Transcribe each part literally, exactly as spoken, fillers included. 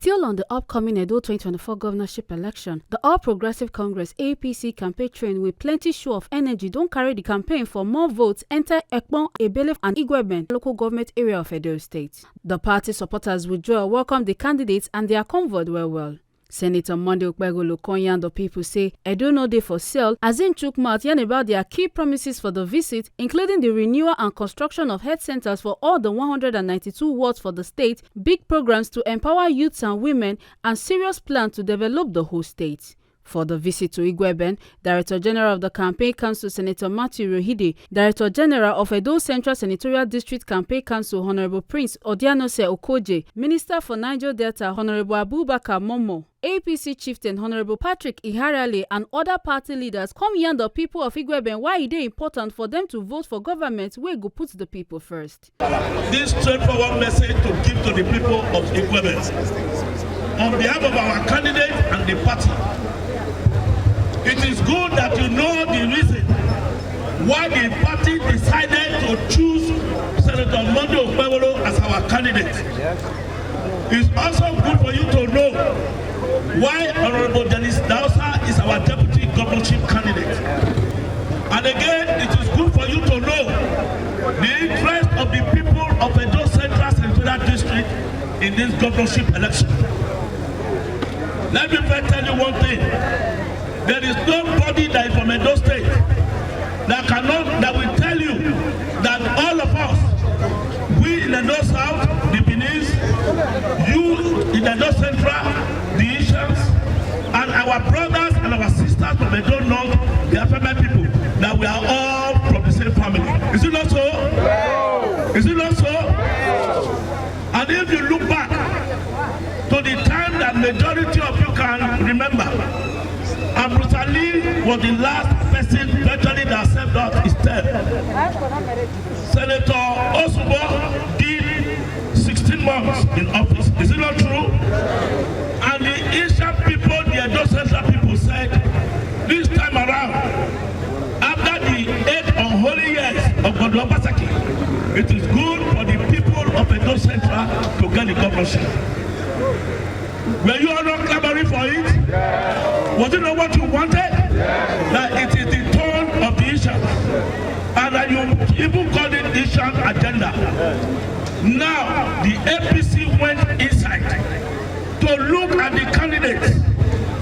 Still on the upcoming Edo twenty twenty-four governorship election, the All Progressive Congress, A P C, campaign train with plenty show of energy don carry the campaign for more votes enter Ekpon, Ebele and Igweben local government area of Edo State. The party supporters withdraw welcome the candidates and their convoy well well. Senator Monday Okpebholo come yarn the people say Edo no dey for sale as im chook mouth yarn about their key promises for the visit, including the renewal and construction of health centers for all the one hundred and ninety-two wards for the state, big programs to empower youths and women, and serious plan to develop the whole state. For the visit to Igweben, Director General of the Campaign Council, Senator Matthew Rohide, Director General of Edo Central Senatorial District Campaign Council, Honorable Prince Odianose Okoje, Minister for Niger Delta, Honorable Abubakar Momo, A P C chieftain Honorable Patrick Iharale and other party leaders come yarn the people of Igweben why e dey important for them to vote for government wey go put the people first. This straightforward message to give to the people of Igweben. On behalf of our candidate and the party, it is good that you know the reason why the party decided to choose Senator Monday Okpebholo as our candidate. It's also good for you to know why Honorable Dennis Dausa is our deputy governorship candidate. And again, it is good for you to know the interest of the people of Edo Central Senatorial District in this governorship election. Let me first tell you one thing. There is nobody that is from Edo State that cannot, that will tell you that all of us, we in Edo South, the Benis, you in Edo Central, the Ishans, and our brothers and our sisters from Edo North, the Afema people, that we are all from the same family. Is it not so? Is it not so? And if you look back to the time that majority of you can remember, Ambrose Ali was the last person virtually that served out his term. Senator Osubo did sixteen months in office. Is it not true? And the Asian people, the Edo Central people said, this time around, after the eight unholy years of Godwin Obaseki, it is good for the people of Edo Central to get the governorship. Were you all not clamoring for it? Was it not what you wanted? That it is the turn of the Ishan. And that you even called it Ishan agenda. Now, the A P C went inside to look at the candidates,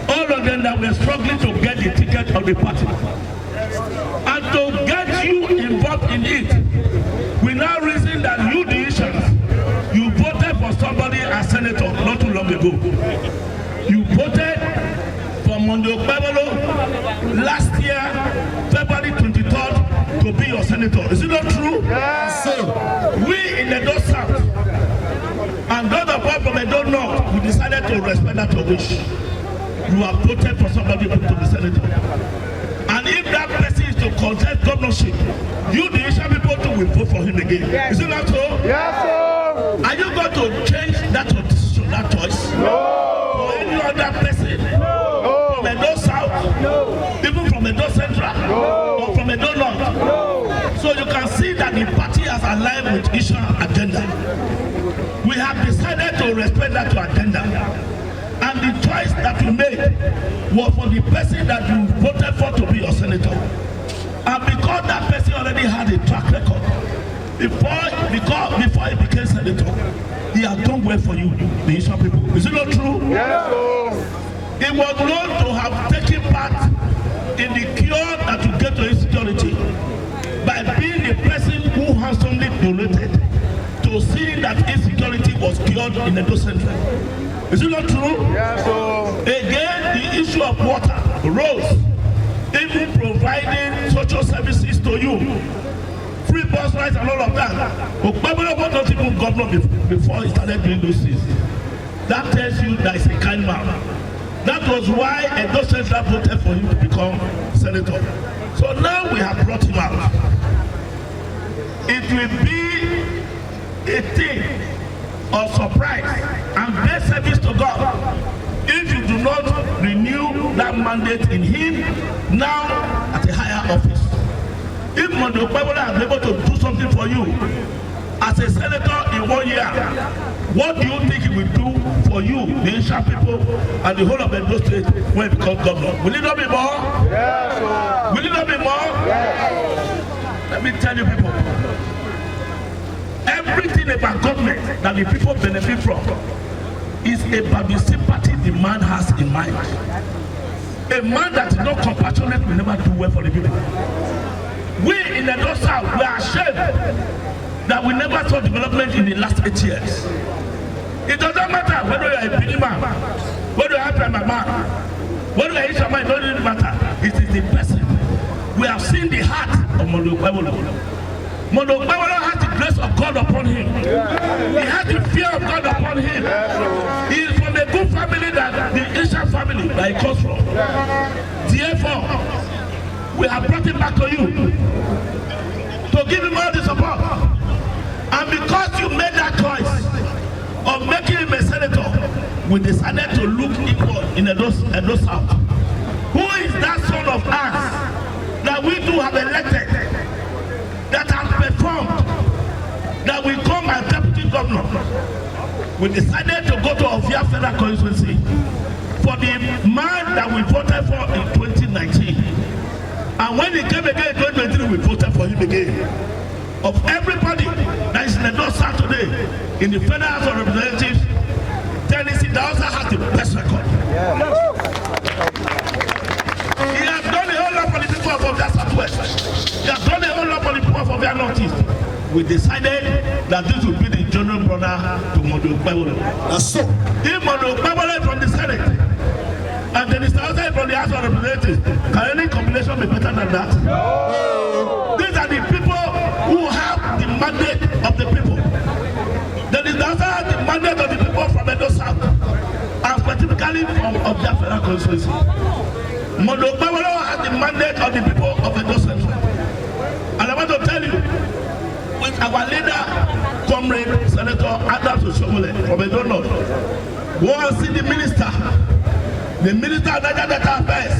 all of them that were struggling to get the ticket of the party. And to get you involved in it, we now reason that you, the Ishans, you voted for somebody as senator not too long ago. You voted for Monday Okpebholo last year, February twenty-third, to be your senator. Is it not true? So, we in Edo South and those of us from Edo North, we decided to respect that your wish. You have voted for somebody to be senator. And if that person is to contest governorship, you, the Asian people too, will vote for him again. Yes. Is it not so? Yes, sir. Are you going to change that decision, that choice? No. For any other person? No. From Edo South? No. Even from Edo Central? No. Or from Edo North? No. So you can see that the party has aligned with Ishan agenda. We have decided to respect that your agenda. And the choice that you made was for the person that you voted for to be your senator. And because that person already had a track record, before, because, before he became senator, he had done well for you, the Asian people. Is it not true? Yes, sir. He was known to have taken part in the cure that you get to insecurity by being the person who handsomely donated to seeing that insecurity was cured in Edo Central. Is it not true? Yes, sir. Again, the issue of water, roads, even providing social services to you, free bus rides and all of that. Okpebholo was not even governor bef-, before he started doing those things. That tells you that he's a kind man. That was why Edo Central voted for him to become senator. So now we have brought him out. It will be a thing of surprise and great service to God if you do not renew that mandate in him now at a higher office. If Monday Okpebholo has been able to do something for you as a senator in one year, What do you think he will do for you, the Asian people, and the whole of Edo State when he becomes governor? Will it not be more? Yes. Will it not be more? Yes. Let me tell you, people, everything about government that the people benefit from is about the sympathy the man has in mind. A man that is not compassionate will never do well for the people. We in the North South, we are ashamed that we never saw development in the last eight years. It doesn't matter whether you are a Benin man, whether you are a Pema man, whether you are a Isha man, it doesn't matter. It is the person. We have seen the heart of Mondo Okpebholo. Mondo Okpebholo has the grace of God upon him. He has the fear of God upon him. He is from a good family that the Isha family that he comes from. Therefore, we have brought him back to you to give him all the support. And because you made that choice of making him a senator, we decided to look inward in Edo, Edo South. Who is that son of us that we two have elected, that has performed, that will come as deputy governor? We decided to go to Ofia Federal Constituency for the man that we voted for in twenty nineteen. And when he came again in twenty twenty-three, we voted for him again. Of everybody that is in the North South today, in the Federal House of Representatives, Dennis Idahosa has the best record. He has done a whole lot for the people of Ofia Southwest. He has done a whole lot for the people of Ofia Northeast. We decided that this would be the general brother to Mondo Okpebholo. That's so. If Mondo Okpebholo is from the Senate, and Dennis Idahosa is from the House of Representatives, can any combination be better than that? These are the people who have the mandate of the people. Dennis Idahosa has the mandate of the people from Edo South, and specifically from Ofia Federal Constituency. Mondo Okpebholo has the mandate of the people of Edo Central. And I want to tell you, with our leader, Comrade Senator Adams Oshiomhole from Edo North, go and see the minister. The minister of Niger Delta Affairs,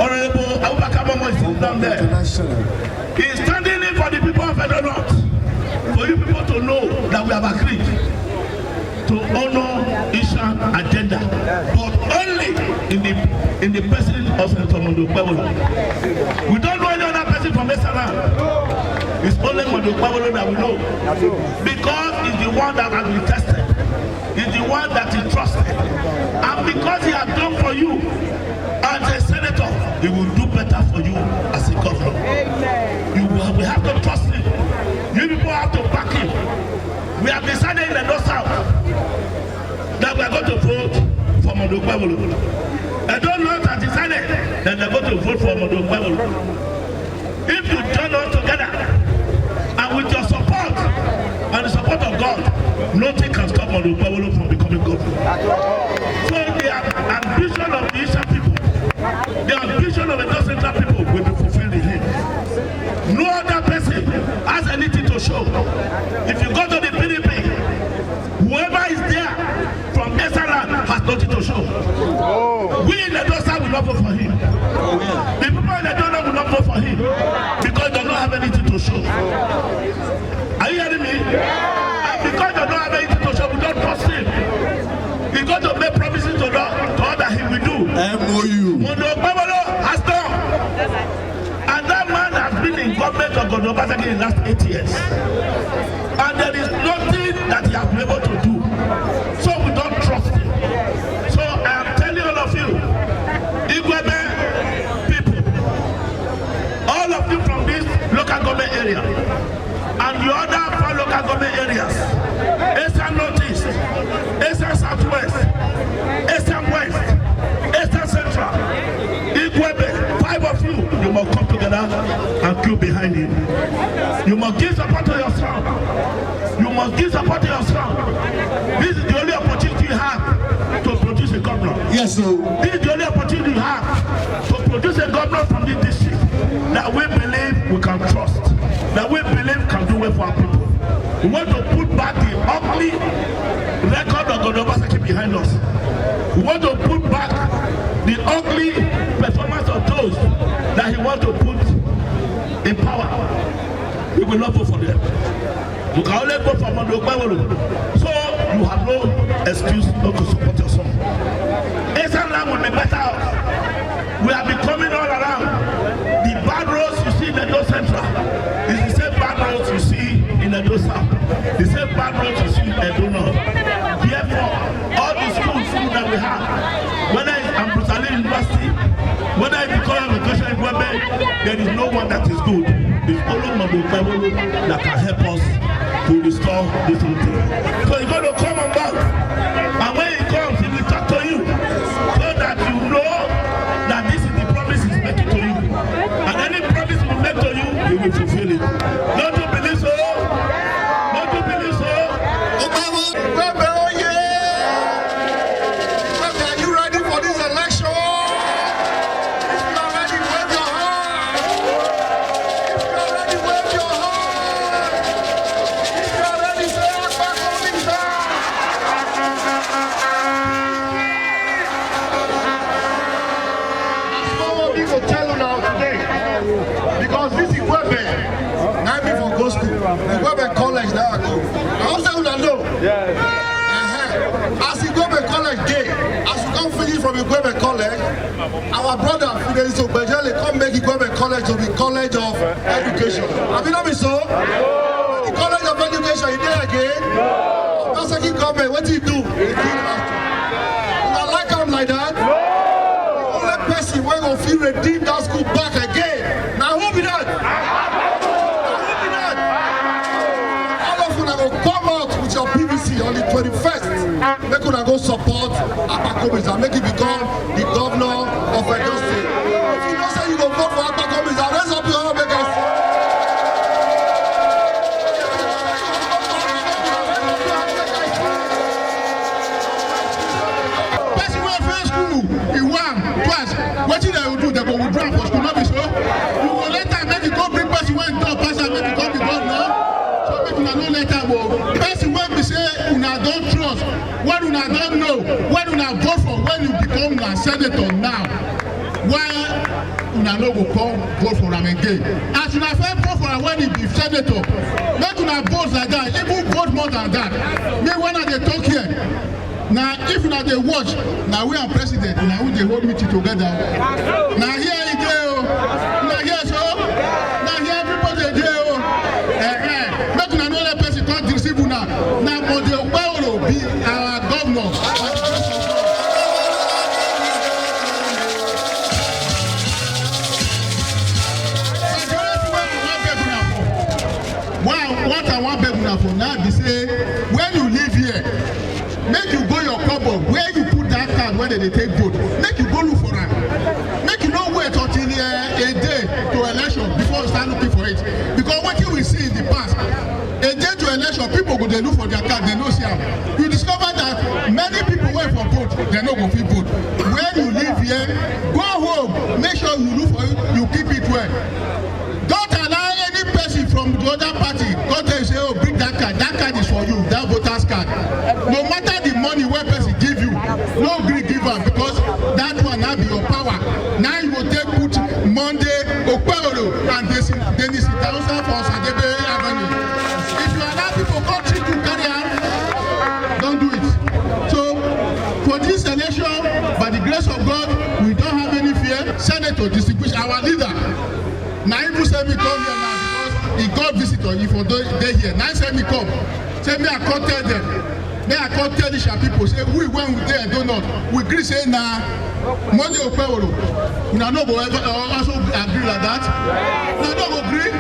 Honorable Abubakar Momo, is sitting down there. He is standing in for the people of Edo North. For you people to know that we have agreed to honor Ishan agenda, but only in the in the person of Senator Mondo Okpebholo. We don't know any other person from Esan land. It's only Mondo Okpebholo that we know, because he's the one that has been tested. He's the one that he trusted. And because he has done for you as a senator, he will do better for you as a governor. You, we have to trust him. You people have to back him. We have decided in the North South that we are going to vote for Mondo Okpebholo. Edo North has decided that they are going to vote for Mondo Okpebholo. If you join us together and with your support and the support of God, nothing can stop Mondo Okpebholo from becoming governor. So the am- ambition of the Esan people, the ambition of the North Central people will be fulfilled in him. No other person has anything to show. If you go to the P D P, whoever is there from Esan land has nothing to show. We in Edo South will not vote for him. The people in Edo North will not vote for him because they don't have anything to show. Are you hearing me? And because they don't have anything to show, we don't trust him. He's going to make promises to God, to God that he will do. M O U. Mondo Okpebholo has done. And that man has been in government of Governor Obaseki in the last eight years. And there is nothing that he has been able to do. So we don't trust him. So I am telling all of you, Igwebe people, all of you from this local government area, and the other four local government areas, Esan Northeast, Esan Southwest, Esan West, Esan Central, Igwebe, five of you, you must come together and queue behind him. You must give support to your son. You must give support to your son. This is the only opportunity you have to produce a governor. Yes, sir. This is the only opportunity you have to produce a governor from this district that we believe we can trust, that we believe can do well for our people. We want to put back the ugly record of Governor Obaseki behind us. We want to put back the ugly performance of those that he want to put in power. We will not vote for them. You can only vote for Mondo Okpebholo. So You have no excuse not to support your son. Eastern Land will be better off. We have been coming all around. The bad roads you see in Edo Central is the same bad roads you see in Edo South, the same bad roads you see in Edo North. Therefore, all the schools that we have, whether it's Ambrosali University, whether it's the College of Education Equipment, there is no one that is good. It's only Madu Kaiwolo that can help us to restore this whole thing. So you got to come on back. And when he comes, he will talk to you so that you know that this is the promise he's making to you. And any promise he will make to you, he will fulfill it. Don't you believe so? Don't you believe so? Are you ready for this election? If you are ready, wave your hand. If you are ready, wave your hand. If you are ready, say, "Akpako Misa." As some of you go tell you now today, because this is Igwebe, na be for go school. Igwebe College, na I go. I also una know. Uh-huh. As Igwebe College dey, as you come finish from Igwebe College, our brother Fidelis Ogbejele come make Igwebe College to be College of Education. Abi no be so? The College of Education, e dey again? Obaseki government, wetin e do? E kill us. Una like am like that? The only person wey go fit redeem that school back again, na who be that? Na who be that? All of una go come out with your P V C on the twenty-first. Make una go support Akpako Misa, make he become the governor of Edo State. If you know say you go vote for Akpako Misa, raise up your hand, make I see. Person wey fail school, he wan pass. Wetin dem go do? Dem go withdraw for school, no be so? You go later make you go bring person wey don pass and make you come be governor. So make una no let am o. Person wey be say una don trust, wey una don know, wey una vote for when you become na senator now, why una no go come vote for am again? As una first vote for am when he be senator, make una vote like that, even vote more than that. Me, when I dey talk here, na if una dey watch, na we and president, na we dey hold meeting together. Na here e dey o. Na here so. Na here everybody dey o. Eh, eh. Make una no let person come deceive una. Na Monday Okpebholo be our governor. Majority wey we wan beg una for. Why, what I wan beg una for now be say, when you leave here, make you go your cupboard where you put that card wey dem dey take vote. Make you go look for am. Make you no wait until, eh, a day to election before you start looking for it. Because wetin we see in the past, a day to election, people go dey look for their card, dem no see am. You discover that many people wey for vote, dem no go fit vote. When you leave here, go home, make sure you look for it, you keep it well. Don't allow any person from the other party come tell you say, "Oh, bring that card. That card is for you. That voter's card." No matter the money wey person give you, no gree give am, because that one na be your power. Na you go take put Monday Okpebholo and Desi-, Dennis Idahosa for Osadebe Avenue. If you allow people come treat you, carry am, don't do it. So, for this election, by the grace of God, we don't have any fear. Senator distinguished, our leader, na him who send me come here now, because he got visitor, he for dey, dey here. Na him send me come. Say me I come tell them. Me I come tell Isha people say we, when we dey Edo North, we gree say na Monday Okpebholo. Una no go ever, uh, also agree like that? Una no go gree?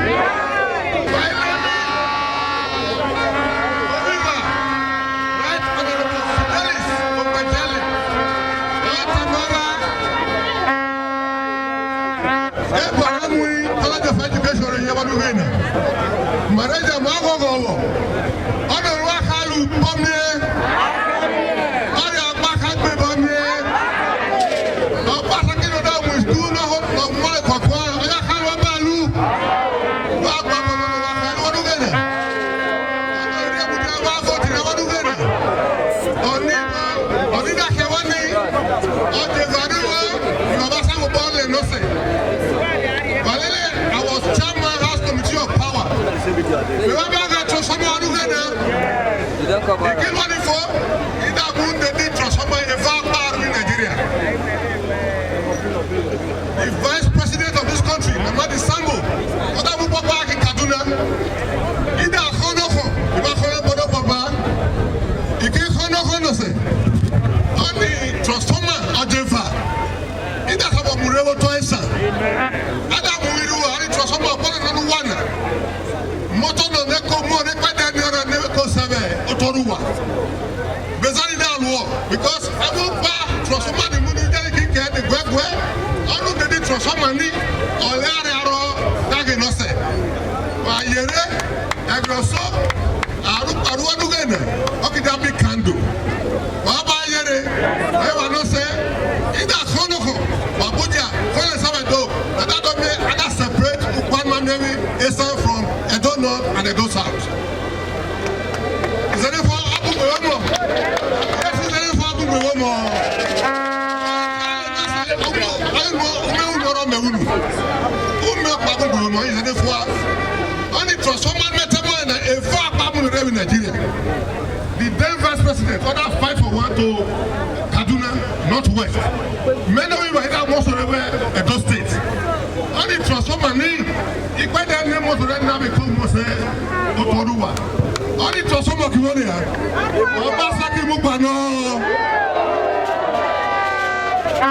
Right, Honorable Fidelis Ogbejele. Right, Honorable. E gwara m nwe College of Education ya wadu gị na. Mara eji amụ akwụkwọ ọwụ. Ọ nọrọ akalu pọmie. Ọ ya akpa ka gbe pọmie. Ọ kpasa kí ló dá mú ìdú náà ó lọ mọ́ ìkọ̀kọ́. Ọ ya akalu ọba lu. Wọ́n á gbọ́ bọ́lá lọ́wọ́ akalu wadu gị na. Ọ nọrọ ìdí ẹ̀kú tí a bá fọ́ tìrẹ wadu gị na. Ọ ní, ọ ní dàkẹ́ wọ́n ní. Ọ jẹ gbàdúrà. Bàbá sáwọn bọ́ọ̀lù ẹ̀ lọ́sẹ̀. Walele, I was chairman House Committee of Power. Remember that to some of you there? Ikiwa ni fo, ida bunde di transformer ever power in Nigeria. The vice president of this country, Mamadi Sambo, oda mu papa ki Kaduna. Ida kono ko, iba kono bodo papa. Iki kono kono se. Oni transformer ajefa. Ida kaba murewo to esa. Ada mu iru, oni transformer kono no wana. Moto no neko mo ne pa da ni ora ne ko sabe otoruwa. Bezali da luo because abu pa transformer ni munu jali ki ke de gwegwe. Onu de di transformer ni ole are aro dage no se. Wa yere egro so aru aru anu gene. Oki da bi kando. Wa ba yere. E wa no se. Ida kono ko. Wa buja. Kono sabe do. Ada do me ada separate ukwan manemi esa from Edo North and Edo South. Is there any for Abu Gbewomo? Yes, is there any for Abu Gbewomo? Ume ume ume ume ume ume ume ume is there any for? Only transformer meter boy na a far Abu Gbewomo in Nigeria. The then vice president order fight for one to Kaduna Northwest. Many of you are here most of the Edo State. Only transformer ni Ipe dem ne moto dem na be come mo se otoruwa. Oni to somo ki woni ya. Obaseki mu pa no.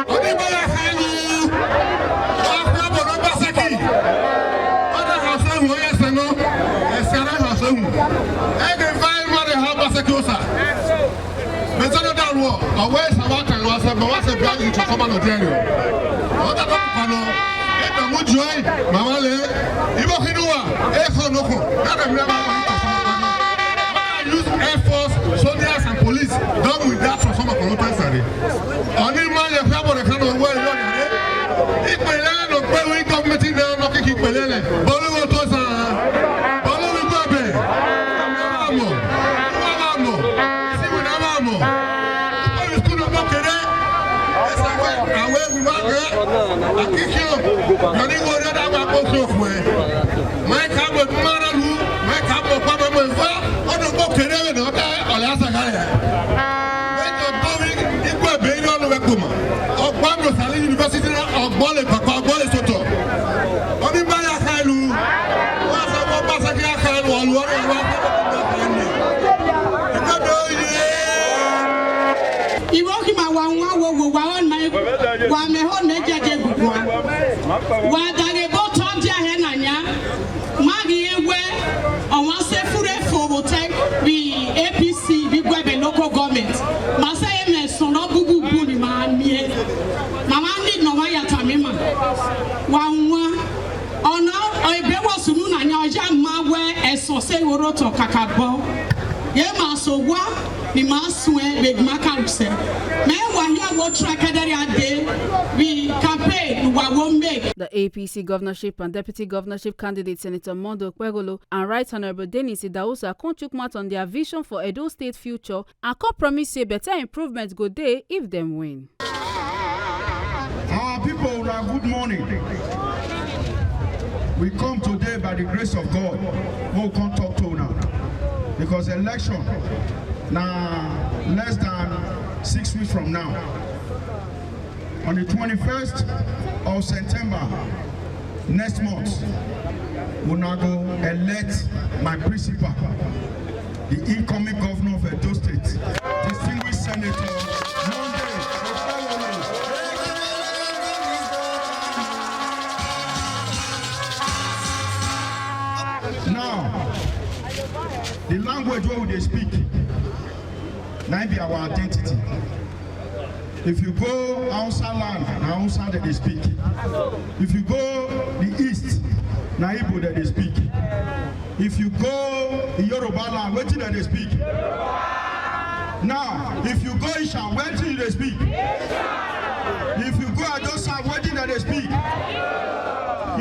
Oni ba ya helu. Wa kwa bo Obaseki. Ona ha se mu ye se no. E se ara ha se mu. E ke fai mo de ha Obaseki osa. Mezana da ruo, awe sa wa kan wa sa ba wa sa bia ni to soba no de ni. O da do pa no. E da mu joy, ma wa le. Ibo kinu wa, e fo no ko. Na da mi ba wa to soba no. Use air force, soldiers and police. Done with that transformer for no time sare. Oni ma ye fa bo de kan o we yo ni. Ipe le no pe wi government na no ki ki pe le le. Bolu wo to sa. Bolu wo gbe. Vamos. Vamos. Si we na vamos. Bolu school no kere. Esa we awe we wa ke. Akikio. Yo ni wo da ba ko so fue. Mai ka mo mara lu. Mai ka mo pa mo fa. O no ko kere we no da. Ole asa ga ya. When you going, igwe be ino no we kuma. Ogbano Sali University na Ogbole Papa Ogbole Soto. Oni ba ya kailu. Wa sa wo ba sa ki ya kailu, olu, olu, olu, olu. Igwe be oye. Iwo ki ma wa nwa wo wo wa on ma wa me ho ne je je gugwa. Wa da ge bo to dia he na nya. Magi ewe, ọnwa se fure fo bo te bi A P C bi Gwebe local government. Ma se ye me so no bubu bu ni ma mie. Ma ma ni no wa ya ta mi ma. Wa nwa. Ona o ebe wo sunu na nya oja ma we eso se woro to kakabo. Ye ma so wa ni ma sun e be ma ka se. Me wa ya wo tra kedere ade bi campaign wa wo make. The A P C governorship and deputy governorship candidate Senator Mondo Okpegolo and Right Honorable Dennis Idahosa come chook mouth on their vision for Edo State future and come promise say better improvement go dey if dem win. Our people, una good morning. We come today by the grace of God. We come talk to una because election na less than six weeks from now. On the twenty-first of September, next month, una go elect my principal, the incoming governor of Edo State, distinguished Senator Monday Okpebholo. Now, the language wey we dey speak, na im be our identity. If you go Hausa land, na Hausa dem dey speak. If you go the east, na Igbo dem dey speak. If you go Yoruba land, wetin dem dey speak? Now, if you go Isha, wetin you dey speak? If you go Edo South, wetin dem dey speak?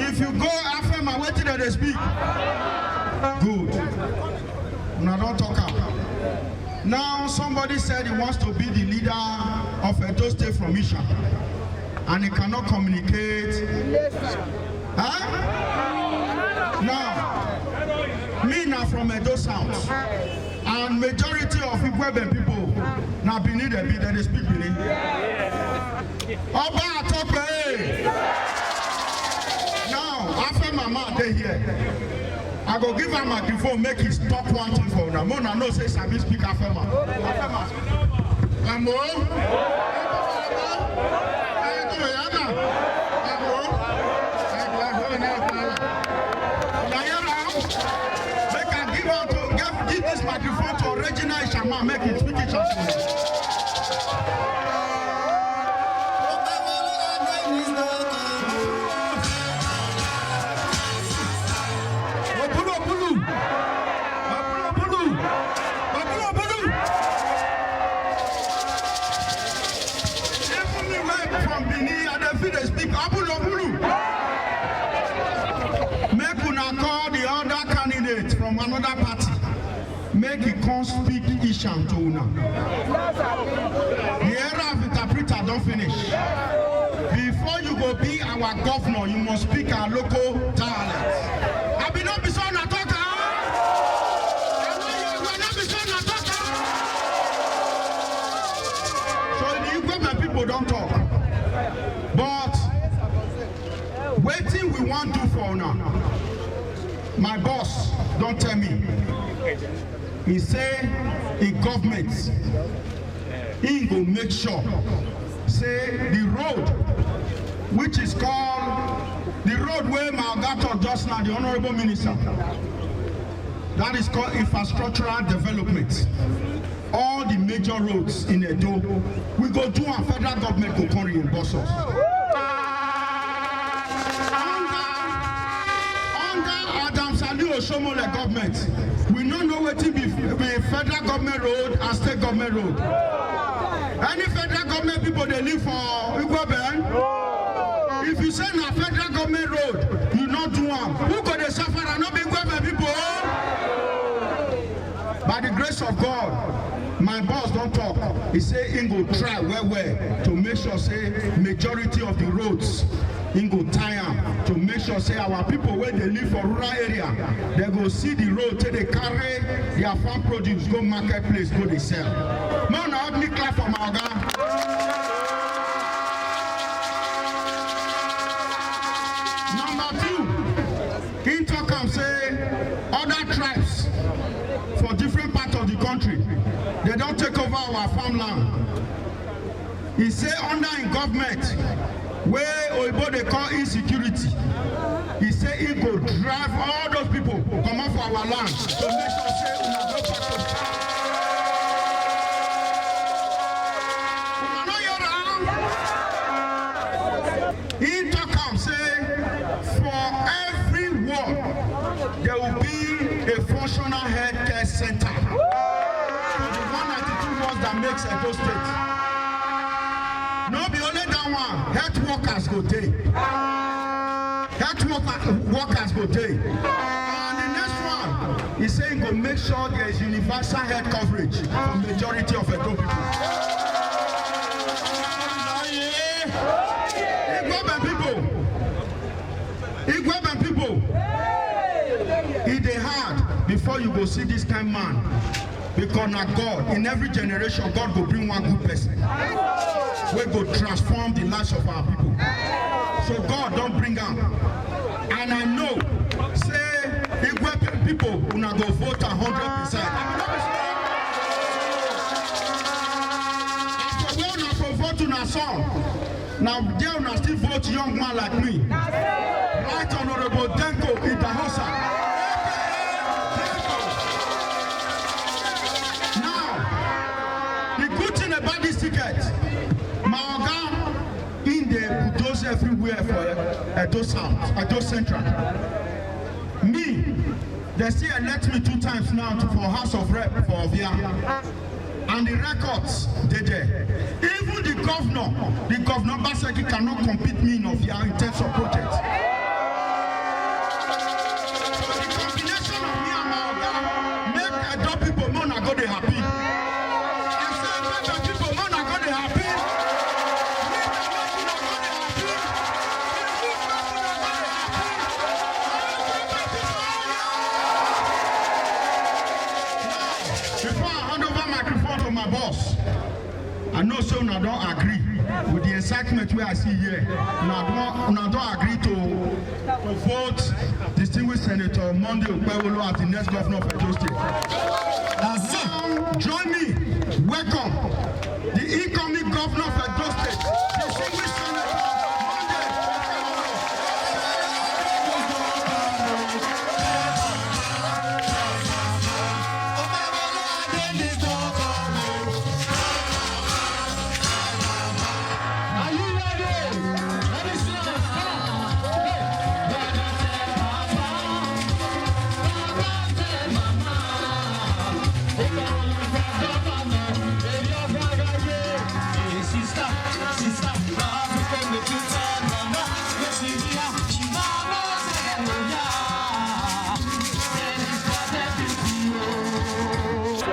If you go Afema, wetin dem dey speak? Good. Una don talk am. Now somebody said he wants to be the leader of Edo State from Isha, and he cannot communicate. Huh? Now, me na from Edo South, and Majority of Igweben people na Benin dem be, dem dey speak Benin. Oba Atokpe! Now, Afema man dey here. I go give am microphone, make he talk one thing for una. Make una know say he sabi speak Afema. Afema. Amo? Amo? Una hear am? Make I give am to, give, give this microphone to Regina Ishama, make he speak Ishama. Obulu, obulu. Obulu, obulu. Obulu, obulu. Even me wey from Benin, I dey feel dey speak obulu, obulu. Make una call the other candidate from another party. Make he come speak Isham to una. The era of interpreter don finish. Before you go be our governor, you must speak our local dialect. I be no be so una talk am. I know you, I no be so una talk am. So the Igweben people don talk. But wetin we wan do for una? My boss don tell me. He say in government, he go make sure say the road, which is called the road wey my oga talk just now, the honourable minister, that is called infrastructural development. All the major roads in Edo, we go do am, federal government go come reimburse us. Under, under Adam Saliu Oshomole government, we no know wetin be, be federal government road and state government road. Any federal government people dey live for Igweben? If you say na federal government road, you no do am. Who go dey suffer am? No be Igweben people. By the grace of God, my boss don talk. He say he go try well well to make sure say majority of the roads, he go tie am to make sure say our people wey dey live for rural area, dem go see the road take dey carry their farm produce go market place go dey sell. Make una help me clap for my oga. Number two, he talk am say other tribes for different parts of the country, dem don take over our farmland. He say under him government, wey oyibo dey call insecurity, he say he go drive all those people comot for our land to make sure say una go back to farm. Una no hear am? He talk am say for every ward, there will be a functional healthcare center. So the one ninety-two wards that makes Edo State, no be only that one, health workers go dey. Health worker, workers go dey. And the next one, he say he go make sure there is universal health coverage for majority of Edo people. Igweben people, Igweben people, e dey hard before you go see this kind man. Because na God, in every generation, God go bring one good person wey go transform the lives of our people. So God don bring am. And I know say Igwe people, una go vote a hundred percent. As for where una for vote una son, na there una still vote young man like me. Right Honorable Denko Idahosa. Now, the good thing about this ticket, my oga, in dey bulldoze everywhere for Edo South, Edo Central. Me, they still elect me two times now to, for House of Rep for Ovia. And the records dey there. Even the governor, the governor Obaseki cannot compete me in Ovia in terms of project. So the combination of me and my oga make Edo people make una go dey happy. I say make Edo people make una go dey happy. Make una go dey happy. Make una go dey happy. Now, before I don agree with the excitement wey I see here. Una don, una don agree to vote distinguished Senator Monday Okpewolo as the next governor of Edo State. Now join me, welcome the incoming governor of Edo State, distinguished Senator Monday Okpewolo.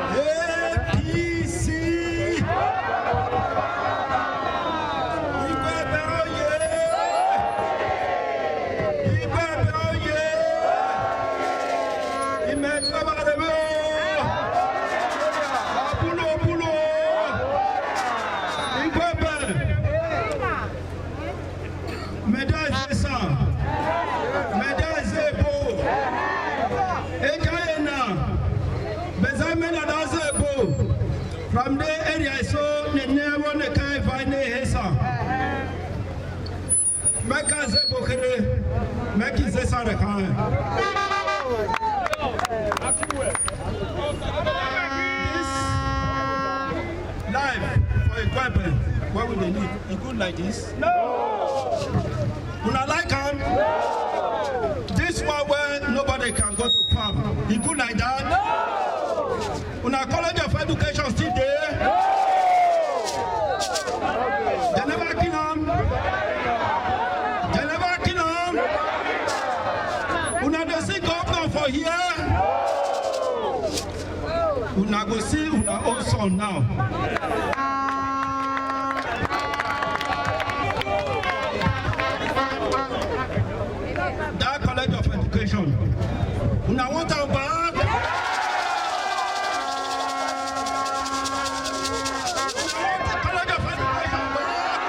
A P C. Igwe Ebe oye! Igwe Ebe oye! Ime Taba Ebe o! Abulo, abulo! Igwe Ebe! Meda eze sa, meda eze ebo. Eka ena, beza mena da eze ebo. From the area so ne ne wo ne kai vai ne hesa. Meka eze ebo kere, meki eze sa re kan. This life for Igwe Ebe, what would they need? E good like this? No. Una like am? No. This one where nobody can go to farm. E good like that? No. Una College of Education still there? No. They never kill am. They never kill am. Una dey see governor for here? Una go see una own son now. That College of Education, una want am back? Una want the College of Education back?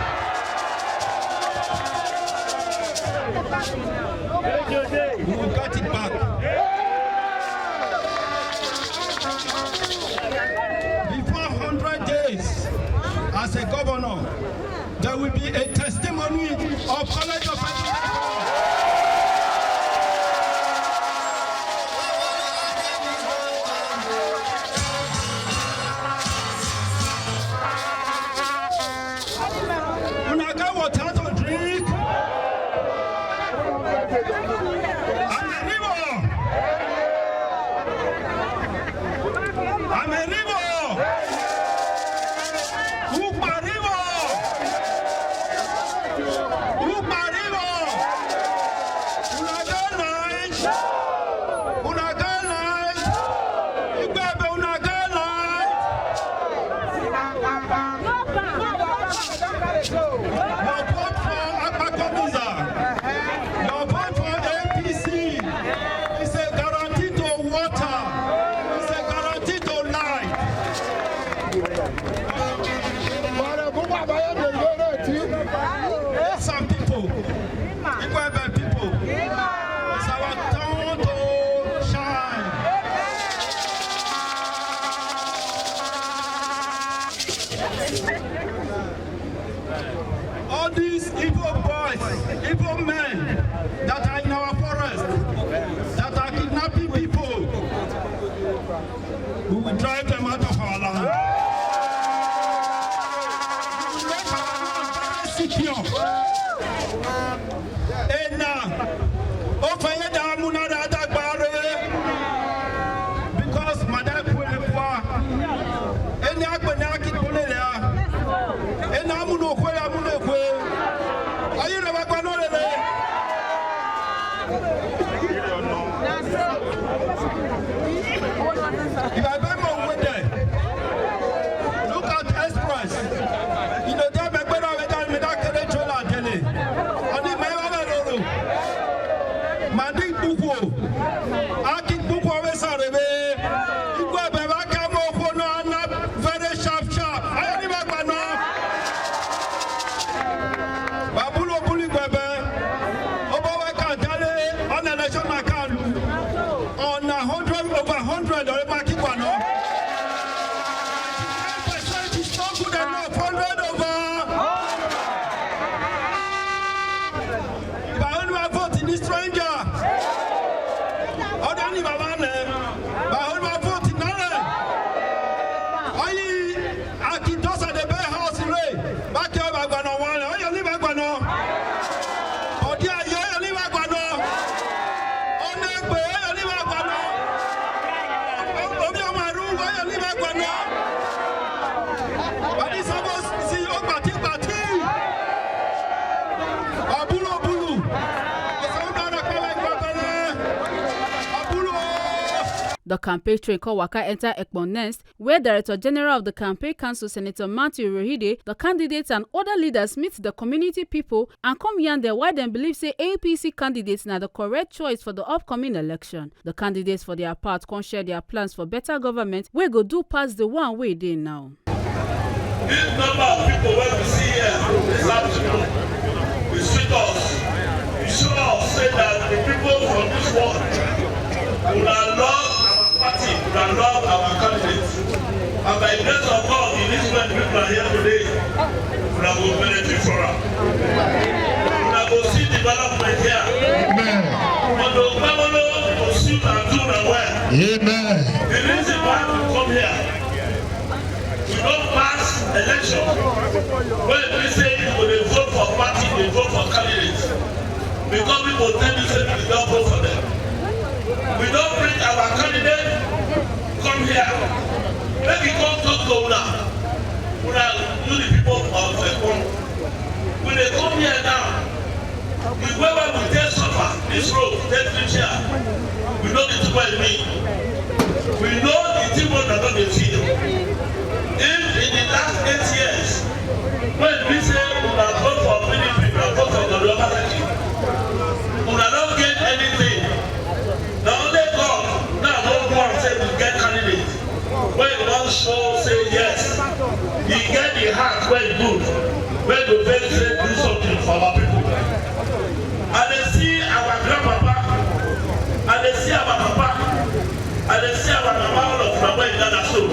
We will get it back. Before hundred days, as a governor, there will be a testimony of College of Education. Una get water to drink? I'm a river. I'm a river. Upa river. Upa river. Una get light. Una get light. Igwe Ebe, una get light. Your vote for Akpako Miza. Your vote for A P C is a guarantee to water. It's a guarantee to life. Some people, Igwe Ebe people, it's our turn to shine. All these evil boys, evil men that are in our forest, that are kidnapping people, we will drive them out of our land. We will make our land very secure. Ena, ofe ye da muna da da gbare. Because mada kwele kwa. Eni akpe na ki kole le a. Ena amuno kwe, amuno kwe. Ayi na ba kwa no lele. If I buy my way there, look at Express. You know, tell me, when I went down, me that carry trailer, tell it. I need my other road. Mandi The campaign train come waka enter Ekpon next, where Director General of the Campaign Council, Senator Matthew Rohide, the candidates and other leaders meet the community people and come yarn dem why dem believe say A P C candidates na the correct choice for the upcoming election. The candidates for their part come share their plans for better government wey go do pass the one wey dey now. This number of people wey we see here this afternoon, e sweet us. E show us say that the people from this world, una love our party, una love our candidates. And by the grace of God, in this way people are here today, una go benefit from am. Una go see development here. Amen. Una go, una go see una do una well. Amen. The reason why we come here, we don pass election wey be say you go dey vote for party, dey vote for candidate, because people tell you say we don vote for them. We don bring our candidate come here, make e come talk to una. Una, you the people of Ekpon, we dey come here now. The way wey we take suffer this road, take reach here, we know the thing wey e mean. We know the thing wey una don dey feel. If in the last eight years, wey be say una vote for P D P, una vote for Godwin Obaseki, una no get anything. Na only God now don do am say we get candidate wey wan show say yes, e get the heart wey good, wey go fit say do something for our people. I dey see our grandpapa, I dey see our papa, I dey see our mama, all of una wey gather so.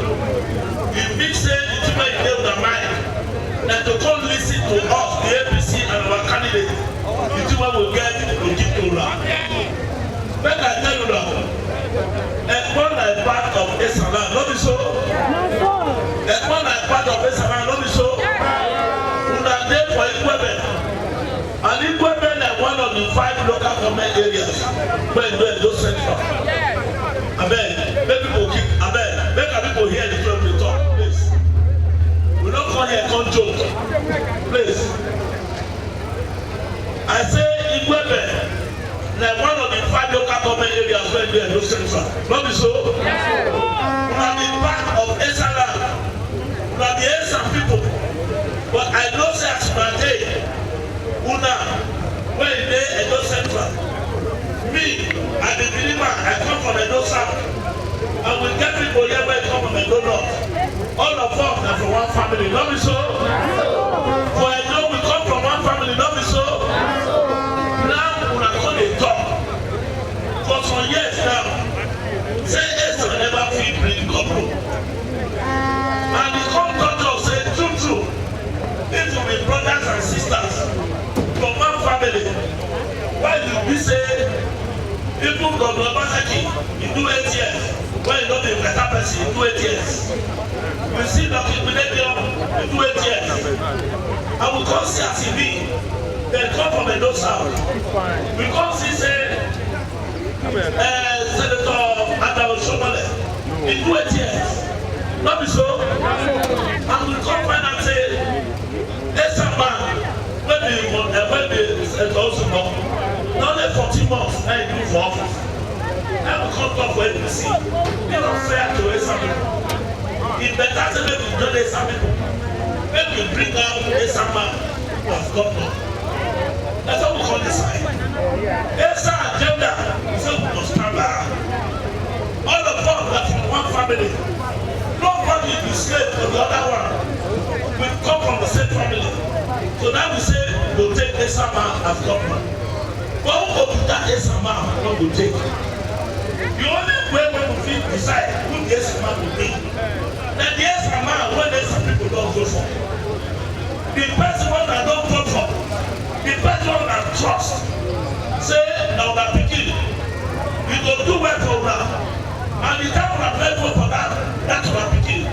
E mean say the thing wey dey una mind na to come listen to us, the A P C and our candidate. The thing wey we get, we give to una. Make I tell una, Ekpon na part of Esan land, no be so? Ekpon na part of Esan land, no be so? Una dey for Igwebe. And Igwebe na one of the five local government areas wey dey Edo Central. Abeg, make people keep, abeg, make our people hear the truth we talk, please. We no come here come joke, please. I say Igwebe na one of the five local government areas wey dey Edo Central. No be so? Una be part of Esan land. Una be Esan people. But I know say as una dey, una wey dey Edo Central, me, I be Biriman, I come from Edo South. And we get people here wey come from Edo North. All of us na from one family, no be so? For Edo, we come from one family, no be so? Now una come dey talk for some years now say Esan never fit bring governor. And e come touch us say true true, if we be brothers and sisters from one family, why you be say even Governor Obaseki, e do eight years, wey e no be better person, e do eight years? We see Lucky Pinocchio, e do eight years. And we come see as e be. Dem come from Edo South. We come see say, eh, Senator Adam Oshiomhole, e do eight years. No be so? And we come find out say Esan man, wey be, eh, wey be Senator Osumbo, na only fourteen months na e do for office. Na we come talk for A P C. E no fair to Esan people. E better say make we join Esan people. Make we bring out Esan man as governor. That's how we call this side. Esan agenda, we say we must stand by am. All of us are from one family. Nobody be slave to the other one. We come from the same family. So now we say we go take Esan man as governor. But who go be that Esan man wey we go take? The only way wey we fit decide who the Esan man go be, na the Esan man wey the Esan people don vote for. The person wey una don vote for, the person wey una trust, say na una pikin, e go do well for una. And the time una first vote for that, that una pikin,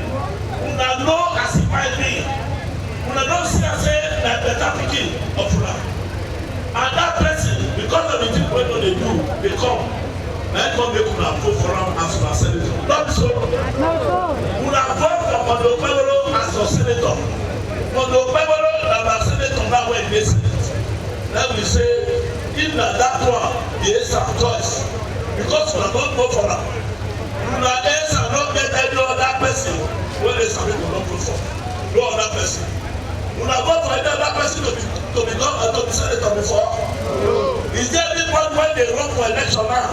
una know as e might be. Una don see am say na better pikin of una. And that person, because of the thing wey e no dey do, dey come, na e come make una vote for am as una senator. No be so? Una vote for Ondo Okpebholo as your senator. Ondo Okpebholo na una senator now wey e dey senate. Na we say, if na that one be Esan choice, because una don vote for am, Una esa no get any other person wey dey sabi to run vote for. No other person. Una vote for any other person to be to be governor, to be senator before? Is there anybody wey dey run for election now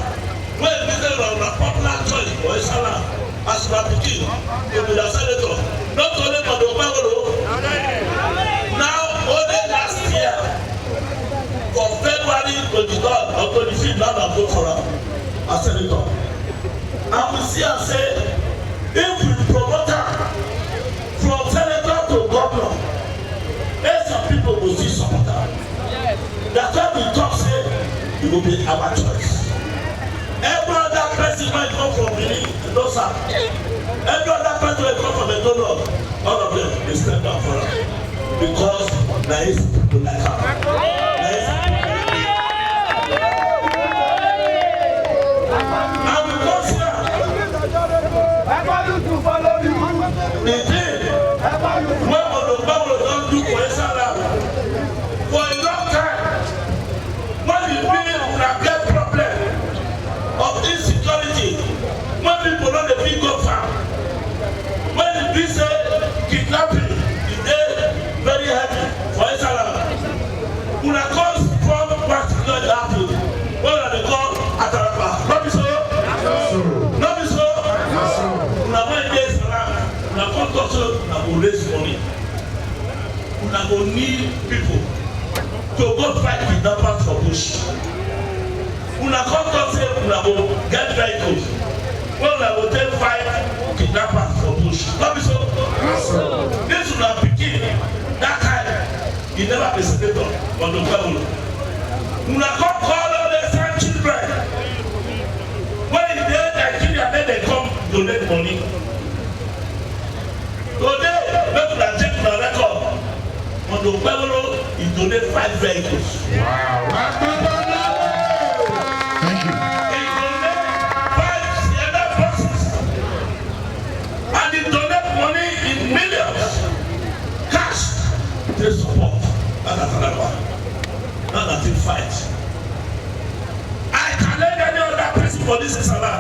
wey be say na una popular choice for Isala as una pikin to be their senator? Not only for the Okpebholo. Now, only last year, for February twenty-third or twenty-fifth, now na vote for am as senator. And we see am say, if we promote am from senator to governor, eh, some people go still support am. That's why we talk say e go be our choice. Every other person wey come from Benin, no sir. Every other person wey come from Edo North, all of them dey step down for am because na him people like am. Na him people like am. And we come see am. The thing wey Odo Gbagbo don do for inside am for a long time. When e be una get problem of insecurity, when people no dey fit go farm, when e be say kidnapping e dey very heavy for inside am, una come form one security outfit wey una dey call Atarapa. No be so? No be so? Una wey dey inside am, una come talk say una go raise money. Una go need people to go fight kidnappers for bush. Una come talk say una go get vehicles wey una go take fight kidnappers for bush. No be so? This una pikin, that time, e never be senator, but no problem. Una come call all the same children wey dey Nigeria, make dem come donate money. Today, make una check una record. Odo Okpebholo, e donate five vehicles. Wow. Thank you. E donate five Sienna buses. And e donate money in millions. Cash. Take support. That's another one. Now that e fight. I challenge any other person for this Isala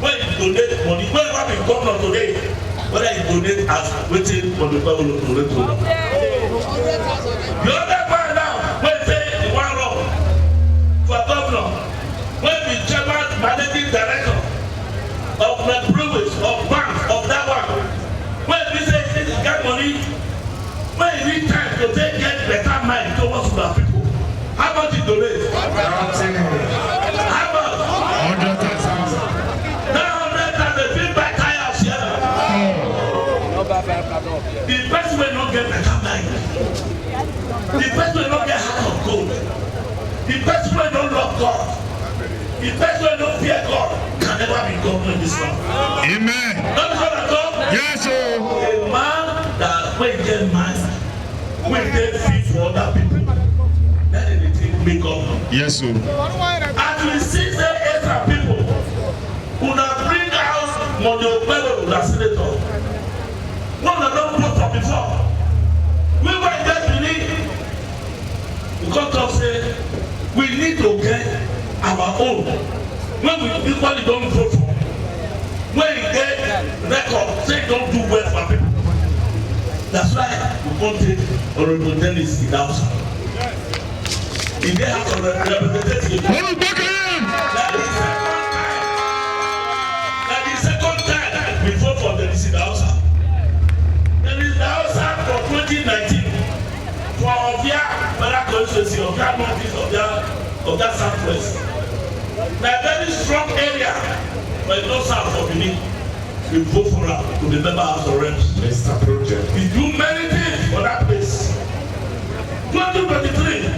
wey e donate money, wey ever be governor today, whether e donate as wetin Odo Okpebholo donate to. The other man now wey say e wan run for governor, wey be chairman, managing director of my breweries, of banks, of that one, wey be say e get money, when e reach time to take get better mind towards una people, how much e donate? Nothing. How much? Hundred thousand. That hundred thousand fit buy tire of Sienna. The person wey no get better mind, the person wey no get heart of gold, the person wey no love God, the person wey no fear God can never be governor in this land. Amen. Not so at all. Yes, sir. A man that wey get mind, wey dey fit for other people, na dem dey take make governor. Yes, sir. As we see say Ezra people, una bring out Monday Okpebholo as senator. Wey una don vote for before. We wey dey Benin, we come talk say we need to get our own wey we equally don vote for, wey e get record say e don do well for people. That's why we come take Honorable Dennis Idahosa. E dey House of Representatives. Unu gbakere! Na the second time, na the second time we vote for Dennis Idahosa. Dennis Idahosa for twenty nineteen for Ovia Federal Constituency, Ovia North East, Ovia, Ovia South West. Na very strong area, but e no serve for Benin. We vote for am to be member House of Reps. Mister Project. He do many things for that place. Twenty twenty-three,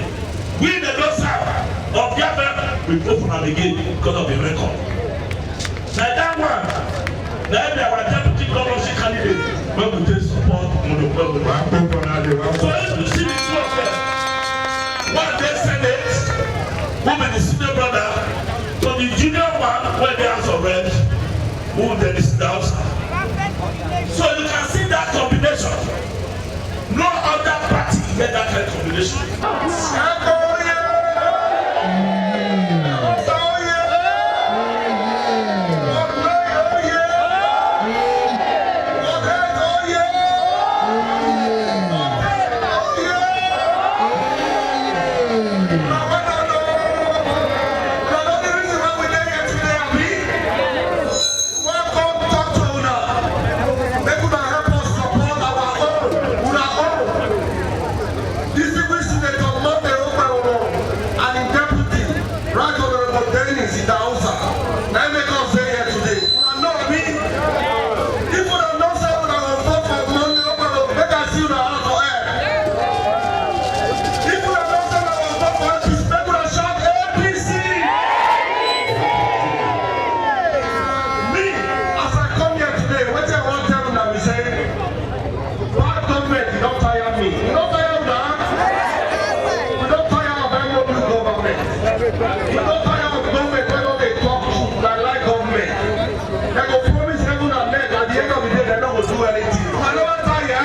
we dey don serve Ovia Federal, we vote for am again because of the record. Na that one, na him be our deputy governorship candidate wey we take support Monokpebholo. Wa pe for na de wa. So if you see the two of them, one dey Senate, who be the senior brother, to the junior one wey dey House of Reps, who dey the House. So you can see that combination. No other party get that kind of combination. We don tire of government wey no dey talk truth, na lie government. Dem go promise heaven and earth, at the end of the day, dem no go do anything. Una never tire?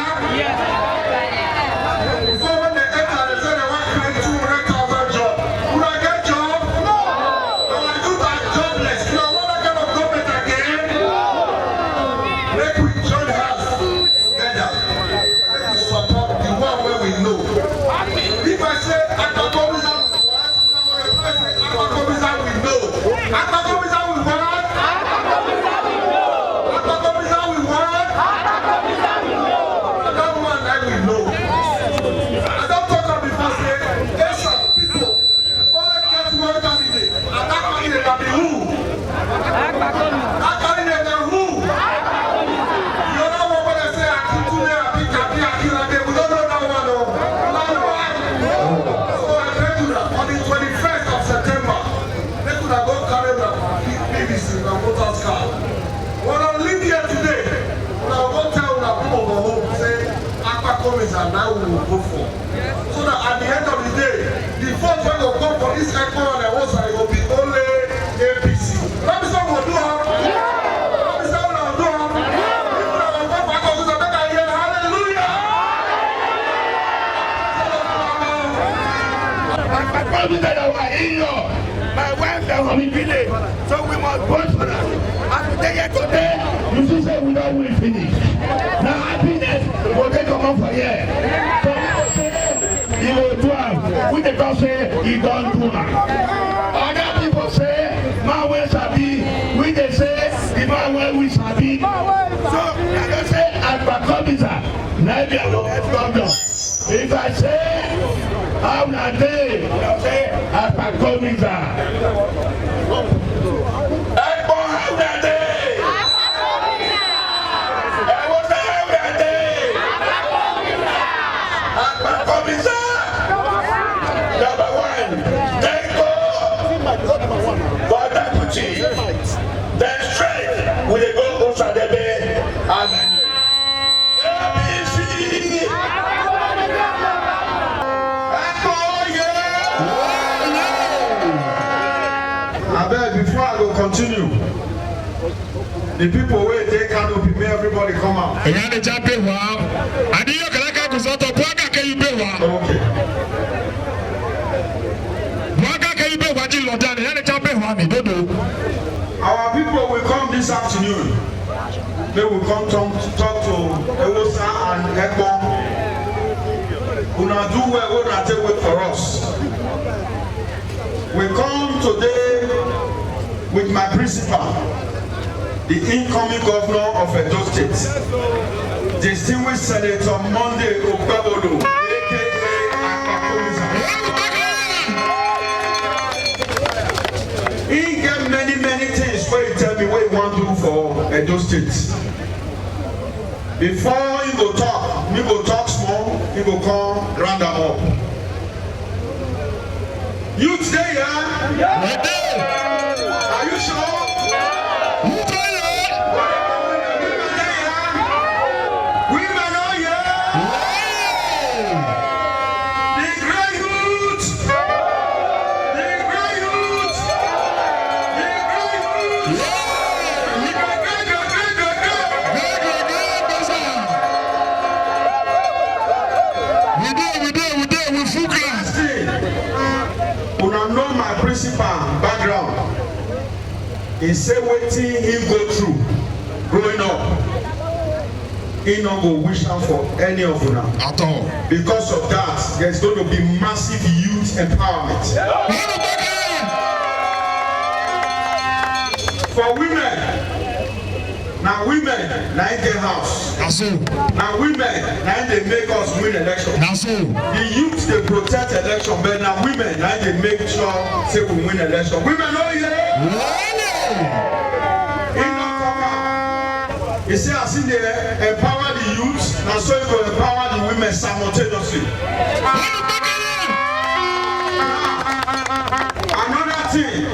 Before, when dem enter, dem say dem wan create two hundred thousand job. Una get job? No. Our youth are jobless. Una want that kind of government again? No. Make we join hands together. Make we support the one wey we know. If I say Akpakpobizza, Akpakpobizza we know. Akpakpobizza we want. Akpakpobizza we want. That one na we know. I don talk am before say, Esa people only get one candidate, and that candidate na be who? That candidate na who? The other one wey dem say Akintunde, Abi, Abi Akinlade, we don't know that one o. Una know am? So I beg una, on the twenty-first of September, make una go carry una P V C, una voters card. Una leave here today, una go tell una people for home say Akpakpobizza na we go vote for. So that at the end of the day, the vote wey go come for this Ekpor and Ewossa, e go be only A P C. No be so we go do am? No be so una go do am? If una go vote for Akpakpobizza, make I hear hallelujah. Akpakpobizza na our in-law. My wife dey from Ibile, so we must vote for am. As we dey here today, you see say we don win finish. Na happiness go take comot for here. Some people say e go do am, we dey talk say e don do am. Other people say man wey sabi, we dey say the man wey we sabi. So I don say Akpakpobizza na be our next governor. If I say, how una dey? Una say, Akpakpobizza. Ekpor, how una dey? Ewossa, how una dey? Akpakpobizza. Number one, thank God for deputy. Then straight, we dey go Osadebe. Amen. A P C! Ekpor, yeah! Abeg, before I go continue, the people wey dey canopy, make everybody come out. Èyí á lè já pé wá. Adéyọ̀ Kàlákà kò sọ́tọ̀, Bùhákà kẹ́yìn pé wá. Okay. Bùhákà kẹ́yìn pé wá jí lọ dáadáa, èyí á lè já pé wá mi dòdò. Our people will come this afternoon. Make we come talk, talk to Ewossa and Ekpor. Una do well, una take wait for us. We come today with my principal, the incoming governor of Edo State, distinguished Senator Monday Okpebholo, A K A Akpakpobizza. He get many, many things wey he tell me wey he wan do for Edo State. Before he go talk, me go talk small, he go come round am up. Youth dey here? We dey. Are you sure? Who tell you? Women dey here? Women no here? The great youth! The great youth! The great youth! Yeah! The great, great, great, great, great, great! Great, great, great, great, sir. We dey, we dey, we dey, we full ground. Last thing, una know my principal background. He say wetin he go through growing up, he no go wish am for any of una. At all. Because of that, there's going to be massive youth empowerment. For women, na women na im get house. Na so. Na women na im dey make us win election. Na so. The youth dey protect election, but na women na im dey make sure say we win election. Women no here. He no talk am. He say as he dey empower the youth, na so he go empower the women simultaneously. Now, another thing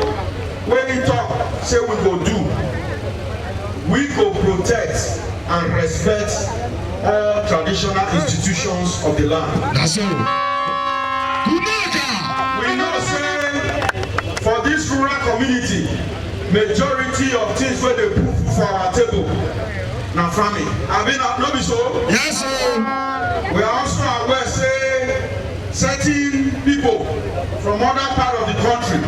wey he talk say we go do, we go protect and respect all traditional institutions of the land. Na so. Kunaka! We know say Rural community, majority of things wey dey put food for our table na farming. Abi na no be so? Yes, sir. We are also aware say certain people from other part of the country,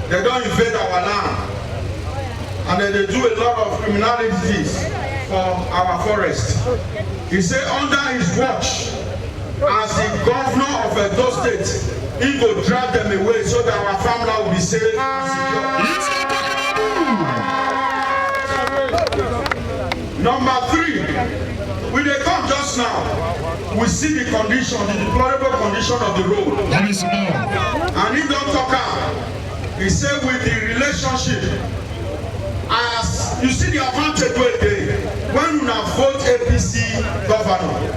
they don invade our land and they dey do a lot of criminalities for our forest. He say under his watch, as the governor of Edo State, he go drive them away so that our farmland will be safe and secure. Number three, we dey come just now. We see the condition, the deplorable condition of the road. That is small. And he don talk am. He say with the relationship, as you see the advantage wey dey when una vote A P C governor.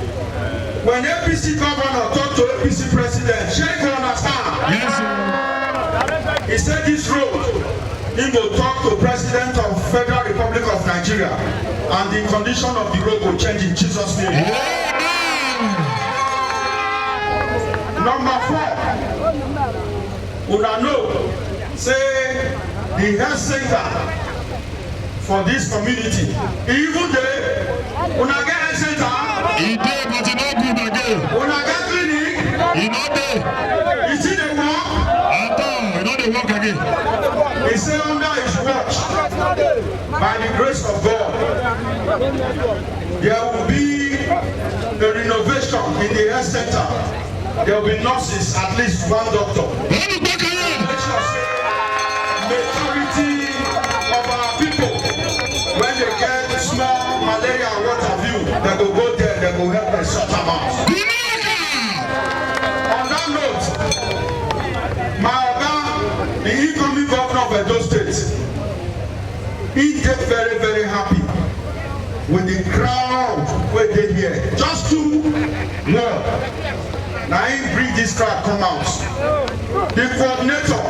When A P C governor talk to A P C president, shey you understand? Yes, sir. He said this road, he go talk to president of Federal Republic of Nigeria, and the condition of the road go change in Jesus' name. Amen. Number four, una know say the health center for this community, e even dey. Una get health center? E dey, but e no good again. Una get clinic? E no dey. E still dey work? At all, e no dey work again. He say under his watch, by the grace of God, there will be a renovation in the health center. There will be nurses, at least one doctor. Make sure say majority of our people, when they get small malaria and what have you, they go go there, they go help them sort them out. On that note, my oga, the incoming governor of Edo State, he dey very, very happy with the crowd wey dey here. Just two more. Na him bring this crowd come out. The coordinator,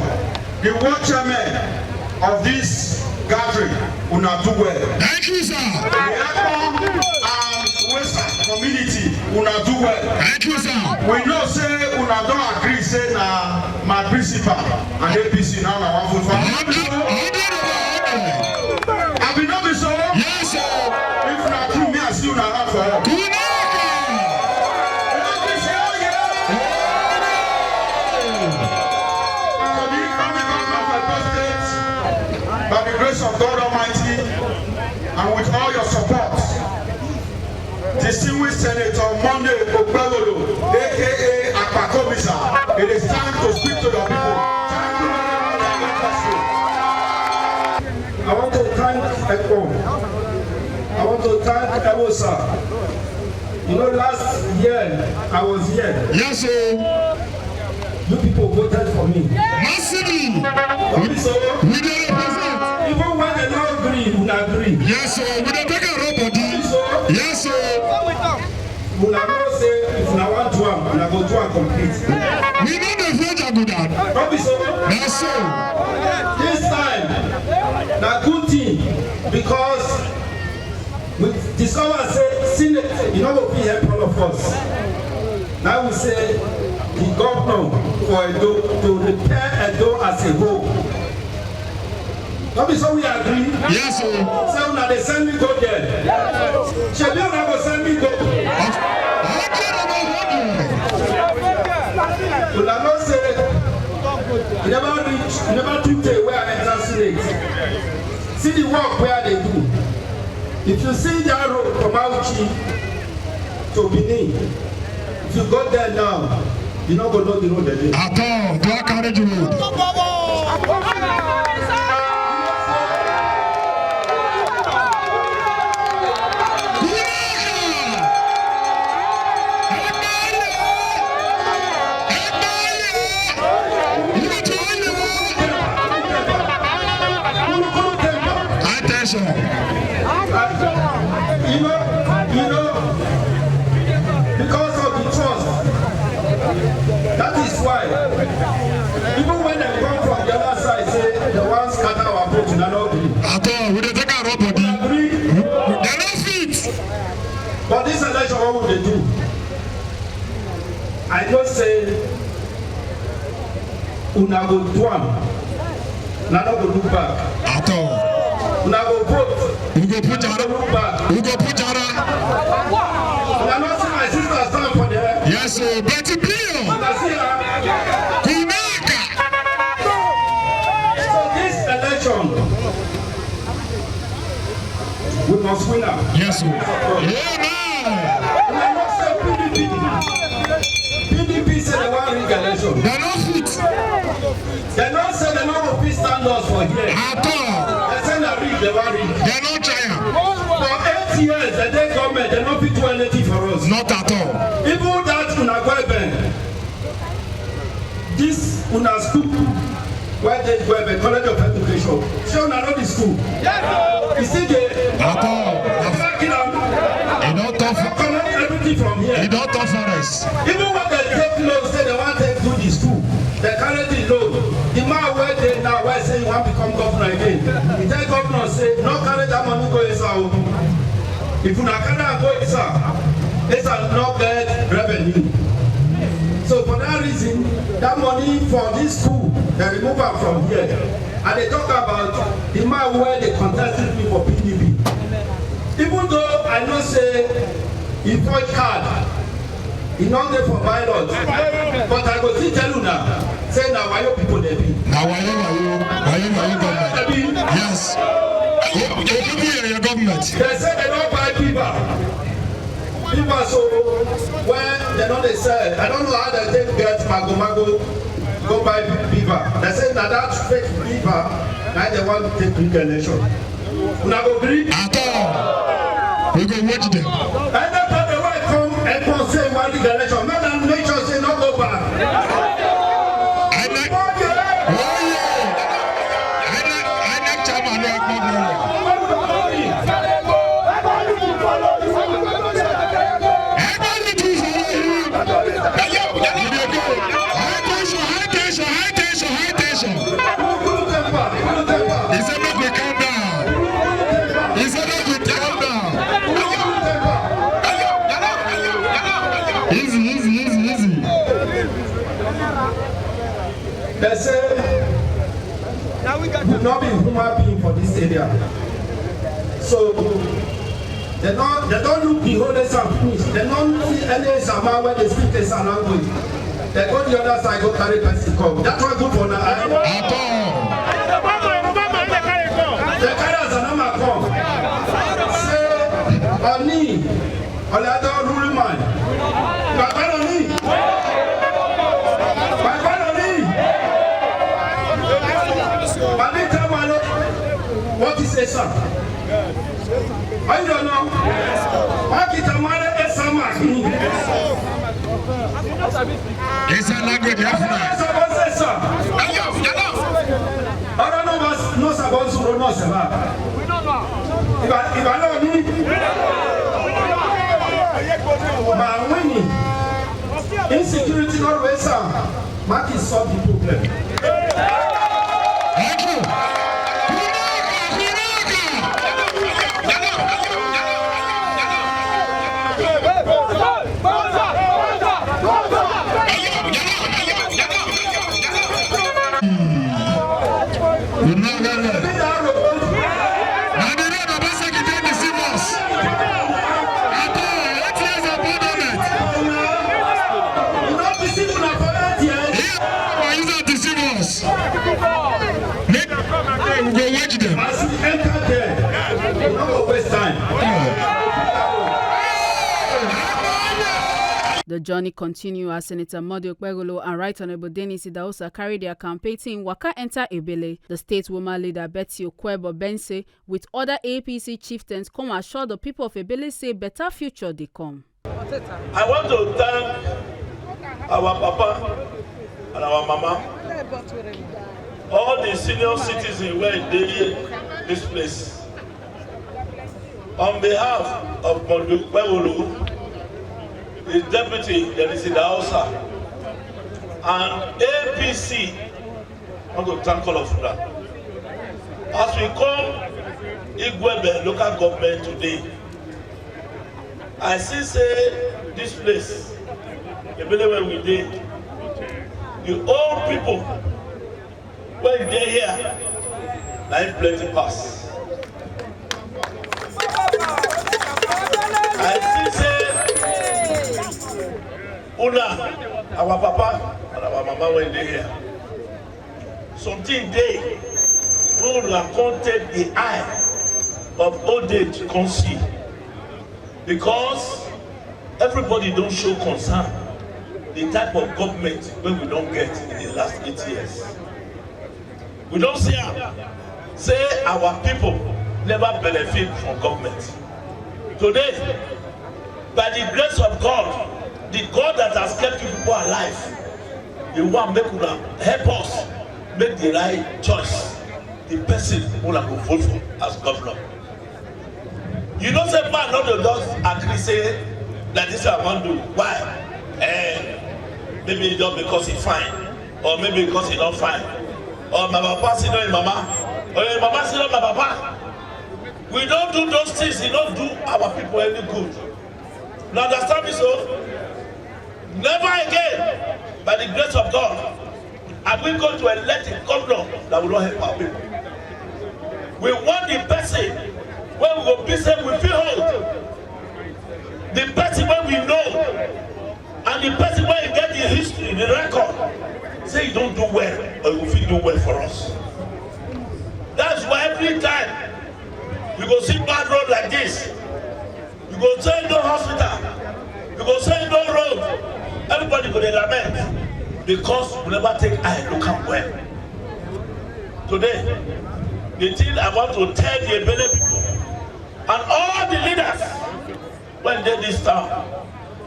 the world chairman of this gathering, una do well. Thank you, sir. The Ekpom and Wesa community, una do well. Thank you, sir. We know say una don agree say na my principal and A P C now na one foot for. Abi no be so? Yes, sir. If na true, me I see una hand for up. By the grace of God Almighty and with all your support, Distinguished Senator Monday Okpebholo, A K A Akpakomisa, it is time to speak to your people. Thank you very much. I want to thank Ekpom. I want to thank Ewosa. You know, last year I was here. Yes, sir. You people voted for me. Massively. Abi so? We dey represent. Even when they no agree, una agree. Yes, sir. We dey take am rub body. Abi so? Yes, sir. Una know say if una wan do am, una go do am complete. We no dey fear jaguda. Abi so? Yes, sir. This time, na good thing because we discover say Senate, e no go fit help all of us. Now we say the governor for Edo to repair Edo as a whole. No be so we agree? Yes, sir. Say una dey send me go there. Shebi una go send me go. Una know say e never reach, e never too tey wey I enter Senate. See the work wey I dey do. If you see that road from Auchi to Benin, if you go there now, you no go know the road again. At all, do I carry the road? Attention. You know, you know, because of the trust, that is why, even when they come from the other side, say they wan scatter our vote, una no gree. At all, we dey take am rub body. Una gree? They no fit. But this election, what we dey do? I know say una go do am. Una no go look back. At all. Una go vote. We go put Una no go look back. We go put Una no see my sister stand for there. Yes, so Betty Pio. Una see her. Kunaka. So this election, we must win am. Yes, sir. Amen. Una no say P D P. P D P say they wan rig election. They no fit. They no say they no go fit stand us for here. At all. They say na rig they wan rig. They no try am. For eight years, they dey government, they no fit do anything for us. Not at all. Even that una Gwebe, this una school, where they Gwebe College of Education. Shey una know the school? Yes, sir. You see the At all. They kill am. E don tough. They collect everything from here. E don tough for us. Even when they take loan, say they wan take do the school, they carry the loan. The man wey dey now, wey say he wan become governor again, he tell governor say no carry that money go Esa o. If una carry am go Esa, Esa no get revenue. So for that reason, that money for this school, they remove am from here. I dey talk about the man wey dey contest with me for P D P. Even though I know say he forge card, he no dey for ballot, but I go still tell una say na wayo people they be. Na wayo, wayo, wayo, wayo government. They be. Yes. O-, Obi yeye government. They say they don buy fever. Fever so when they no dey sell, I don't know how they take get mago mago go buy fever. They say na that fake fever na they want to take big election. Una go gree? At all. We go watch them. Anybody wey come and come say one big election, make dem make sure say no go back. I like. Oh yeah. I like. I like chairman wey come. Everybody do follow you. High tension, high tension, high tension, high tension. He said make we calm down. He said make we calm down. Easy, easy, easy, easy. They say we no be human being for this area. So they don't, they don't look the whole Esa finish. They don't see any Esa man wey dey speak Esa language. They go the other side, go carry person come. That one good for una eye. At all. They carry Azanama come. Say, Oni, Olado rule man. Baba Oni. Baba Oni. Oni tell me what is Esa. I don't know. What is Amale Esa man? Esa language, yes, man. Esa was Esa. Hello, hello. Ọ̀rọ̀ náà wá, náà sàbọ̀ sọ̀rọ̀ náà sẹ̀bà. Ìbá, ìbá náà ní. Màá wí ni. Insecurity náà rẹ̀ sà. Má kì í solve the problem. Thank you. Now the road Obaseki take deceive us. At all, eight years of government. He use am deceive us. Make we go watch them. As we enter there, we no go waste time. The journey continue as Senator Modi Okpebholo and Right Honorable Dennis Idahosa carry their campaign team waka enter Ebele. The state woman leader Betty Okwebo Bense with other A P C chieftains come assure the people of Ebele say better future dey come. I want to thank our papa and our mama, all the senior citizens wey dey this place. On behalf of Modi Okpebholo, his deputy, Dennis Idahosa, and A P C, I want to thank all of una. As we come Igwebe local government today, I see say this place, Ebele where we dey, the old people wey dey here, Na im plenty pass. I see say una, our papa and our mama wey dey here, something dey wey una come take the eye of old age come see, because everybody don show concern the type of government wey we don get in the last eight years. We don see am say our people never benefit from government. Today, by the grace of God, the God that has kept you people alive, the one make una help us make the right choice, the person una go vote for as governor. You know say man no dey just agree say na this I wan do. Why? Eh, maybe just because he fine, or maybe because he no fine, or my papa sit down him mama, or him mama sit down my papa. We don do those things, e no do our people any good. Una understand me so? Never again, by the grace of God, are we going to elect a governor that will not help our people. We want the person wey we go be say we fit hold, the person wey we know, and the person wey get the history, the record, say he don do well or he go fit do well for us. That's why every time you go see bad road like this, you go say no hospital, you go say no road, everybody go dey lament because we never take eye look am well. Today, the thing I want to tell the Ebele people and all the leaders wey dey this town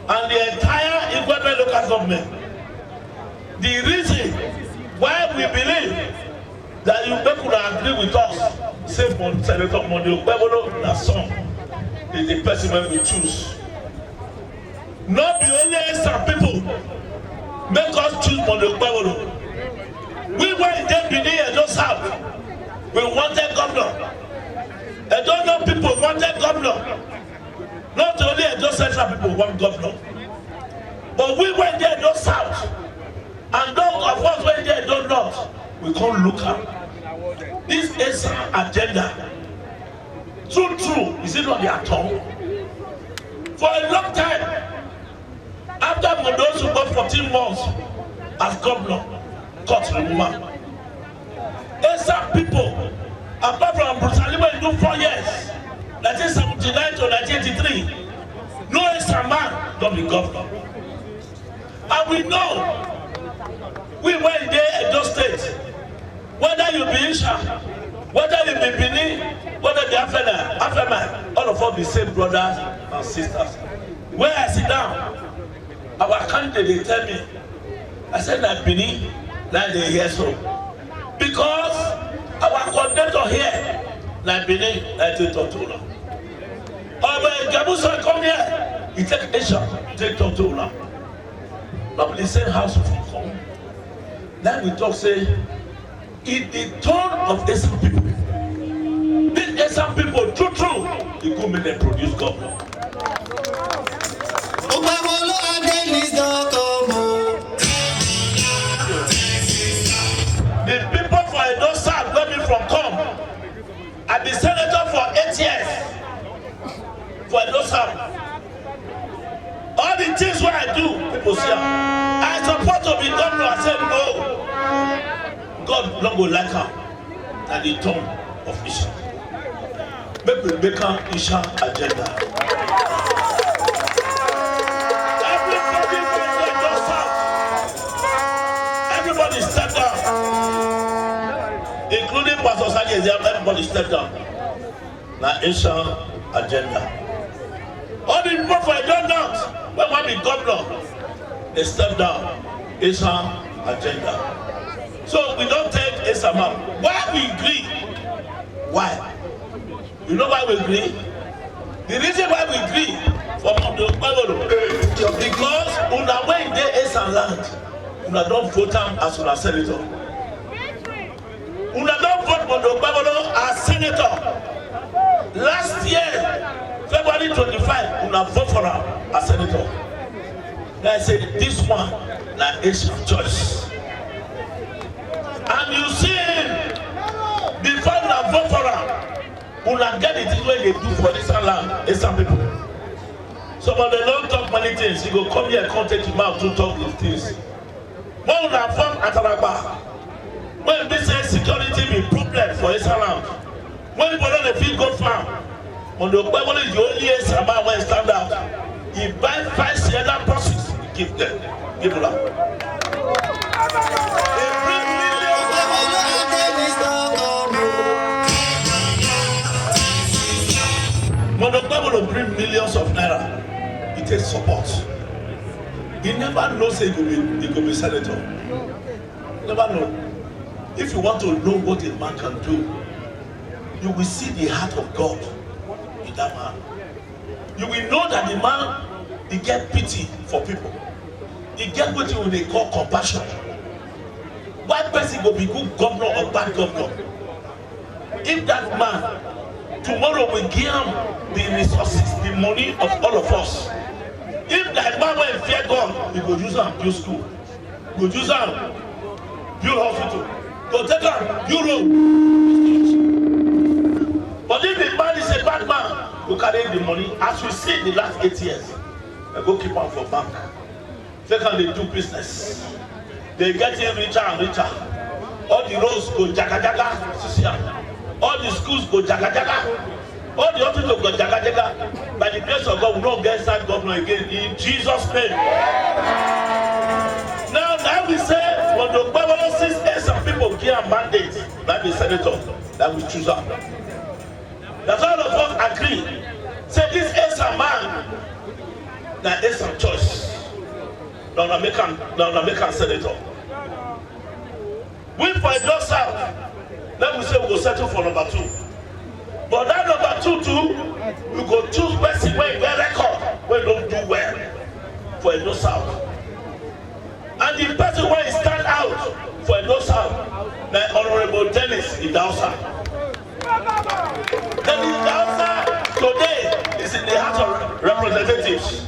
and the entire Igweme local government, the reason why we believe that you make una agree with us say Mon-, Senator Monday Okpebholo na son is the person wey we choose. No be only Esan people make us choose Monday Okpebholo. We wey dey Benin, Edo South, we wanted governor. Edo North people wanted governor. Not only Edo Central people want governor, but we wey dey Edo South, and those of us wey dey Edo North, we come look am. This Esan agenda, true true, is it not their tongue? For a long time, after Monday Osugbo fourteen months as governor, court remove am. Esan people, apart from Bruce Ali wey do four years, nineteen seventy-nine to nineteen eighty-three, no Esan man don be governor. And we know, we wey dey Edo State, whether you be Isha, whether you be Benin, whether you be Afena, Afema, all of us be same brothers and sisters. Where I sit down, our candidate dey tell me, I say na Benin na dey hear so, because our coordinator here na Benin na dey talk to una. Omo Ijebu son come here, he take Isha take talk to una. No be the same house we from come. Then we talk say, in the turn of Esan people, these Esan people, true true, e go make dem produce governor. Okpebholo Adelis don come o. The people for Edo South wey me from come, I be senator for eight years for Edo South. All the things wey I do, people see am. I suppose to be governor, I say no. God no go like am. Na the turn of Isha. Make we make am Isha agenda. Everybody wey dey Edo South, everybody step down, including Pastor Sani Ezeaku, everybody step down. Na Isha agenda. All the people for Edo North wey wan be governor, dey step down. Isha agenda. So we don take Esan man. Why we gree? Why? You know why we gree? The reason why we gree for Monday Okpebholo, because una wey dey Esan land, una don vote am as una senator. Una don vote Monday Okpebholo as senator. Last year, February twenty-five, una vote for am as senator. Na I say this one na Esan choice. And you see him, before una Una get the thing wey dey do for this land, Esan people. Some of them don talk many things. You go come here, come take your mouth to talk the things. When una form Ataragba, when be say security be problem for Esan land, when people no dey fit go farm, Monday Okpebholo is the only Esan man wey stand out. He buy five Sienna buses, he give them, give una. He bring millions. Monday Okpebholo bring millions of naira. He take support. He never know say he go be, he go be senator. Never know. If you want to know what a man can do, you will see the heart of God in that man. You will know that the man, he get pity for people. He get wetin we dey call compassion. Why person go be good governor or bad governor? If that man, tomorrow we give am the resources, the money of all of us. If that man wey fear God, he go use am build school, go use am build hospital, go take am build road. But if the man is a bad man, go carry the money. As we see the last eight years, I go keep am for bank. They can dey do business. They getting richer and richer. All the roads go jaga jaga, you see am. All the schools go jaga jaga. All the hospitals go jaga jaga. By the grace of God, we no get sad governor again in Jesus' name. Now, now we say, when the Okpebholo six Esan people give am mandate, that be senator, that we choose am. That's all of us agree. Say this Esan man, na Esan choice. Now na make am, now na make am senator. We for Edo South, let me say we go settle for number two. But that number two too, we go choose person wey get record, wey don do well for Edo South. And the person wey stand out for Edo South na Honorable Dennis Idahosa. Dennis Idahosa today is in the House of Representatives.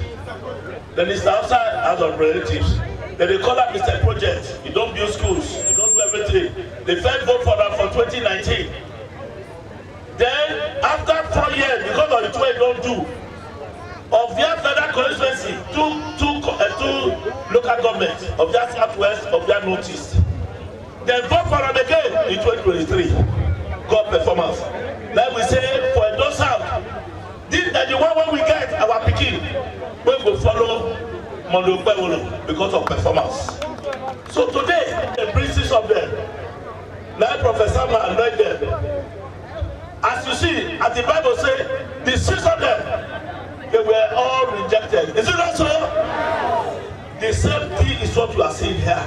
Dennis Idahosa, House of Representatives. Dem dey call am Mister Project. He don build schools. He don do everything. They first vote for am for twenty nineteen. Then, after four years, because of the way he don do, Ovia Federal Constituency, two, two, co- uh, two local government, Ovia Southwest, Ovia Northeast, dem vote for am again in twenty twenty-three. God performance. Like we say, for Edo South, this na the one wey we get our pikin, wey go follow Monday Okpebholo because of performance. So today, dem bring six of them. Na Prophet Samuel anoint them. As you see, as the Bible say, the six of them, they were all rejected. Is it not so? The same thing is what you are seeing here.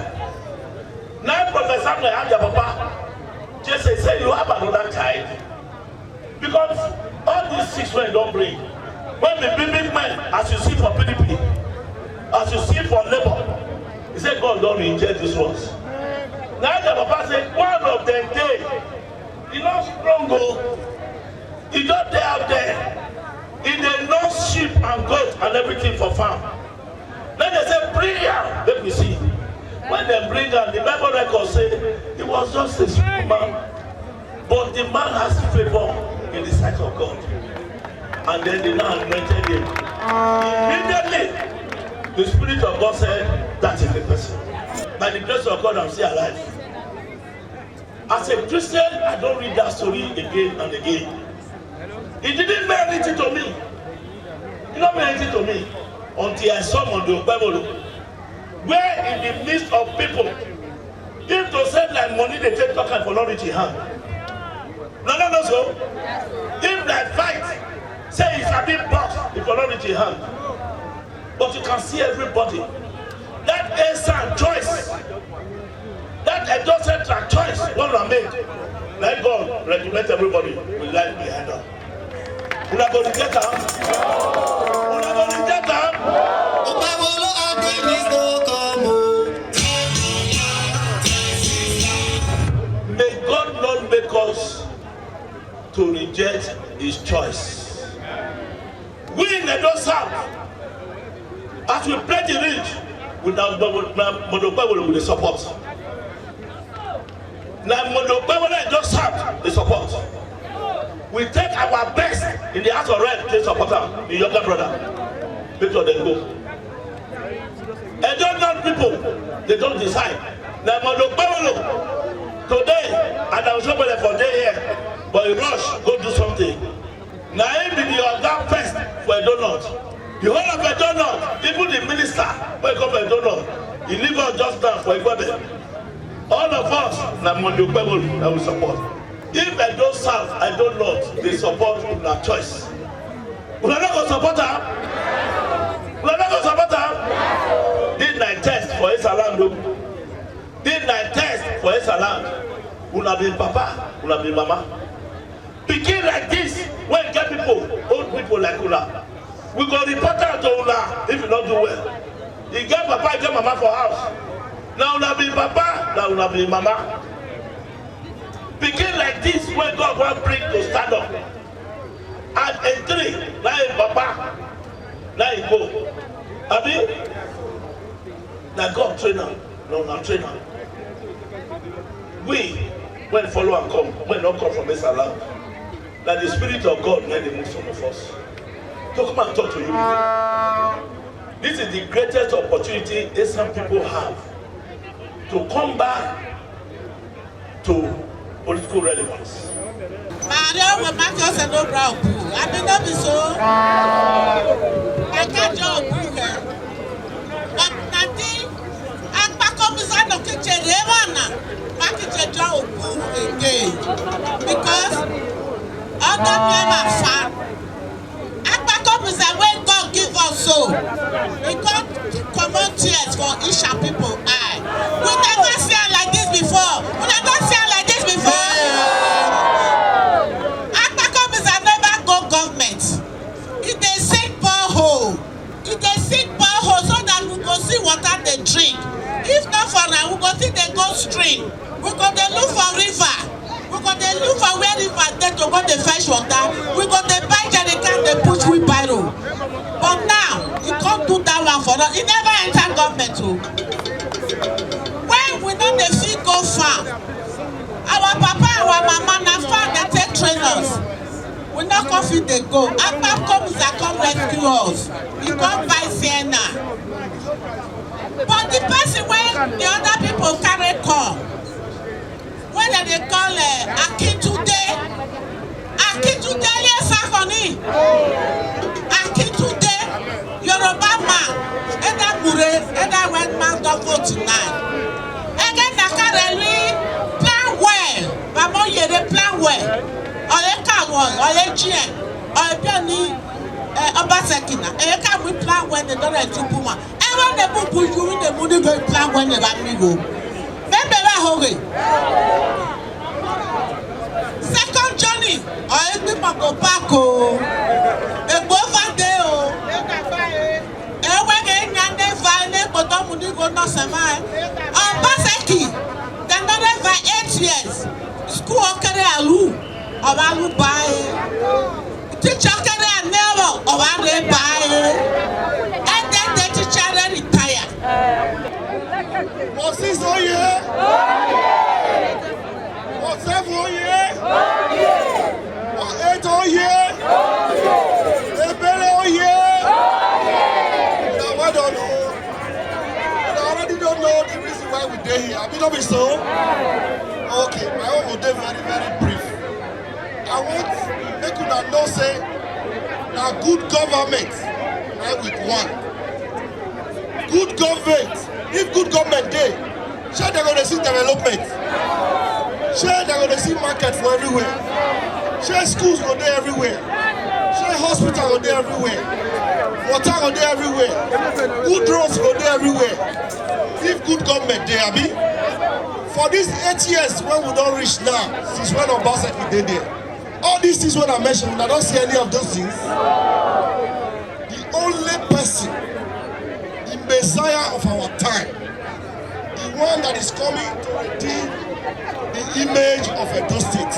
Now Prophet Samuel ask their papa, Jesse, say you have another child. Because all these six wey you don bring, wey be big big men, as you see for P D P, as you see for Labour, he say God don reject these ones. Na the papa say one of them dey, e no strong o, e just dey out there, e dey nurse sheep and goat and everything for farm. Then they say, bring am, make we see. When dem bring am, the Bible record say he was just a small man, but the man has favor in the sight of God. And then they now anointed him. Immediately, the Spirit of God said, that is the person. By the grace of God, I'm still alive. As a Christian, I don't read that story again and again. It didn't mean anything to me. It didn't mean anything to me until I saw Monday Okpebholo, where in the midst of people, if to say like money they take talk am for no reach him hand. No, no, no, so if like fight, say he sabi box, he for no reach him hand. But you can see everybody. That Esan choice, that Edo Central choice, one una make. Let God regiment everybody with life behind them. Una go reject am. Una go reject am. Okpebholo and Dennis no come o. May God not make us to reject his choice. We in Edo South, as we play the ridge, we na Monday Okpebholo we dey support. Na Monday Okpebholo Edo South dey support. We take our best in the House of Rep to support am, the younger brother. Make sure dem go. Edo North people, they don decide. Na Mondo Pawolo today, and I was hoping for day here, but he rush go do something. Na him be the oga first for Edo North. The whole of Edo North, even the minister wey come from Edo North, he leave us just now for Ikwebe. All of us na Mondo Pawolo that we support. If Edo South, Edo North, they support una choice. Una no go support am? Una no go support am? This na test for Esaland o. This na test for Esaland. Una be papa, una be mama. Pikin like this, wey get people, old people like una, we go report am to una if you no do well. E get papa, e get mama for house. Na una be papa, na una be mama. Pikin like this wey God wan bring to stand up. At a three, na im papa, na im go. Abi? Na God train am, na una train am. We, when follow am come, when no come from this land, na the spirit of God wey dey move some of us. To come and talk to you people. This is the greatest opportunity Esan people have to come back to political relevance. Mario we make us no brow. I mean, no be so. I can't job. But nothing. Akpako bisa no kitchen rewana. Make it a job again. Because other people are far. Akpako is the way God give us so. We come comot tears for Isha people eye. We never see am like this before. We never see am like this before. Akpako is never go government. E dey sink borehole. E dey sink borehole so that we go see water dey drink. If not for am, we go still dey go stream. We go dey look for river. We go dey look for where river dey to go dey fetch water. We go dey buy jerrycan, dey push wheelbarrow. But now, e come do that one for us. E never enter government o. When we no dey fit go farm, our papa, our mama, na farm dey take train us. We no come fit dey go. Akpako Mr. come rescue us. E come buy Sienna. But the person wey the other people carry come, wey dem dey call, eh, Akintunde. Akintunde, yes, Akoni. Akintunde, Yoruba man, either Mure, either white man don vote tonight. Ege Nakarelli, plan well. Baba Oyere, plan well. Oye ka wọn, oye jiyẹn, oye bí ẹni, eh, Obaseki na. Ege ka we plan well, they don ready to put one. Ewe ne bubu yu ne mu ni go plan when ne ba mi go. Bebe ba hoge. Second journey, o egbi mako back o. Egbo over there o. Ewe ge nyande va ne gbodo mu ni go no sema. Obaseki, dem don dey for eight years. School okere alu. Oba lu bae. Teacher kere anero, oba re bae. And then the teacher re retire. Moses oye! Moses oye! Eight oye! Ebele oye! Now I don't know. I already don't know the reason why we dey here. Abi no be so? Okay, my own go dey very, very brief. I want make una know say na good government na we want. Good government, if good government dey, shey dem go dey see development? Shey dem go dey see market for everywhere? Shey schools go dey everywhere? Shey hospital go dey everywhere? Water go dey everywhere? Good roads go dey everywhere? If good government dey, abi? For these eight years wey we don reach now, since when Obaseki dey there, all these things wey I mention, una don see any of those things? The only person, the Messiah of our time, the one that is coming to redeem the image of Edo State,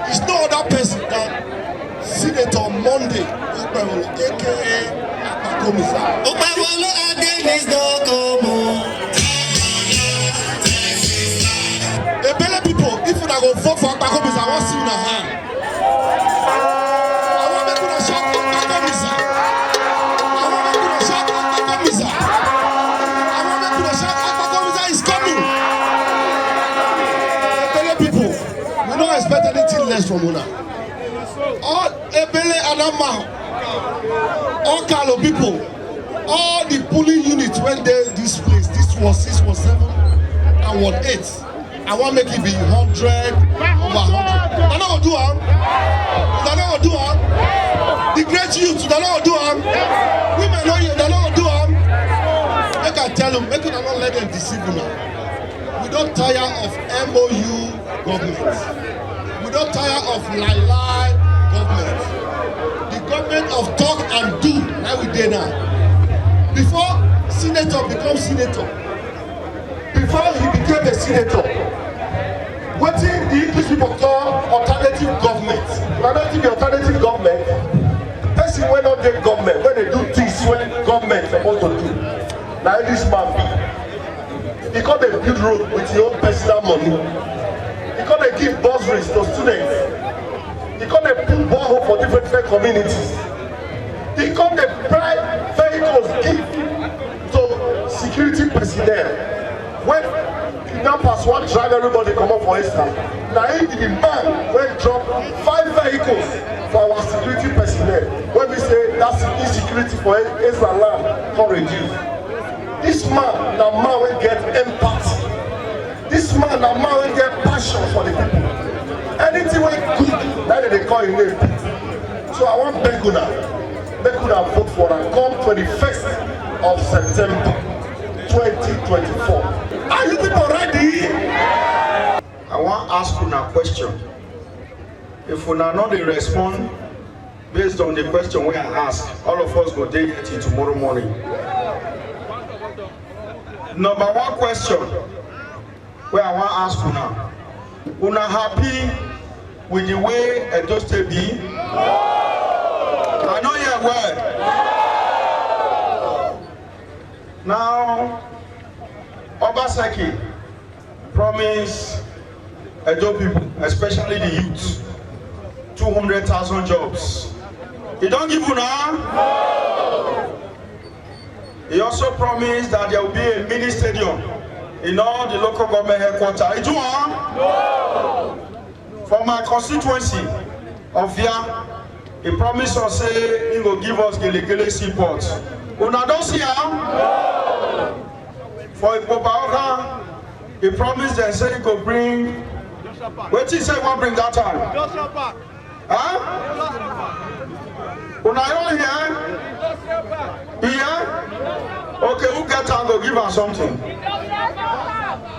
is no other person than Senator Monday Okpebholo, A K A Akpakomisa. Okpebholo Adelis don come o. Ebele people, if una go vote for Akpakomisa, I wan see una hand. from una. All Ebele, Adama, all Kalo people, all the polling units wey dey this place, this was six was seven and was eight. I wan make it be hundred over hundred. Una no go do am? Una no go do am? The great youth, una no go do am? Women no here, una no go do am? Make I tell you, make una no let them deceive una. We don tire of M O U government. We don tire of lie lie government. The government of talk and do, na we dey now. Before senator become senator, before he became a senator, wetin the English people call alternative government. Una know wetin be alternative government? Person wey no dey government, wey dey do things wey government suppose to do, na this man be. He come dey build road with him own personal money. He come dey give bursaries to students. He come dey put borehole for different different communities. He come dey buy vehicles give to security personnel. When kidnappers wan drag everybody comot for Eastern, na him be the man wey drop five vehicles for our security personnel, wey be say that insecurity for Eastern land come reduce. This man na man wey get empathy. This man na man wey get passion for the people. Anything wey good, na dem dey call him name. So I wan beg una, make una vote for am come twenty-first of September twenty twenty-four. Are you people ready? I wan ask una question. If una no dey respond based on the question wey I ask, all of us go dey here till tomorrow morning. Number one question wey I wan ask una, una happy with the way Edo State be? I no hear well. Now, Obaseki promise Edo people, especially the youth, two hundred thousand jobs. He don give una? He also promised that there will be a mini stadium in all the local government headquarters. He do am? For my constituency of Via, he promise us say he go give us Gelegele seaport. Una don see am? For Ikpoba-Oka, he promise dem say he go bring, wetin he say he wan bring that time? Huh? Una don hear? Hear? Okay, who get am go give am something.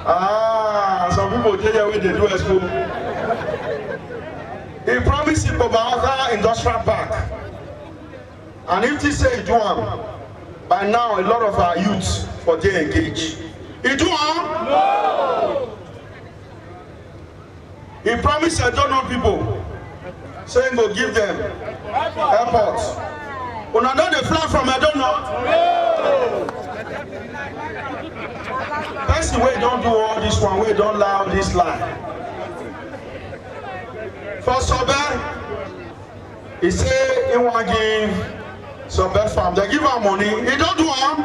Ah, some people dey here wey dey do expo. He promise Ikpoba-Oka industrial park. And if he say he do am, by now a lot of our youths for dey engage. He do am? No. He promise Edo North people say he go give them airport. Una no dey fly from Edo North? Person wey don do all this one, wey don lie all this lie. For Sobe, he say he wan give Sobe farm. Dem give am money. He don do am?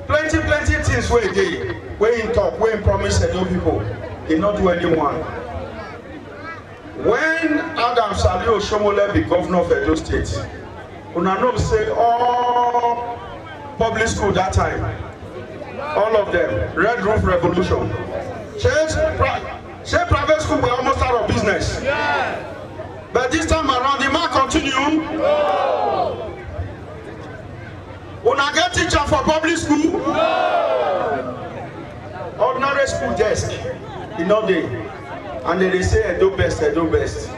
Plenty plenty things wey dey, wey he talk, wey he promise Edo people, he no do anyone. When Adam Saliu Oshomole be governor of Edo State, una know say all public school that time, all of them, Red Roof Revolution. Shey pri-, shey private school were almost out of business. But this time around, the man continue. Una get teacher for public school? Ordinary school desk, e no dey. And dem dey say, "Edo best, Edo best."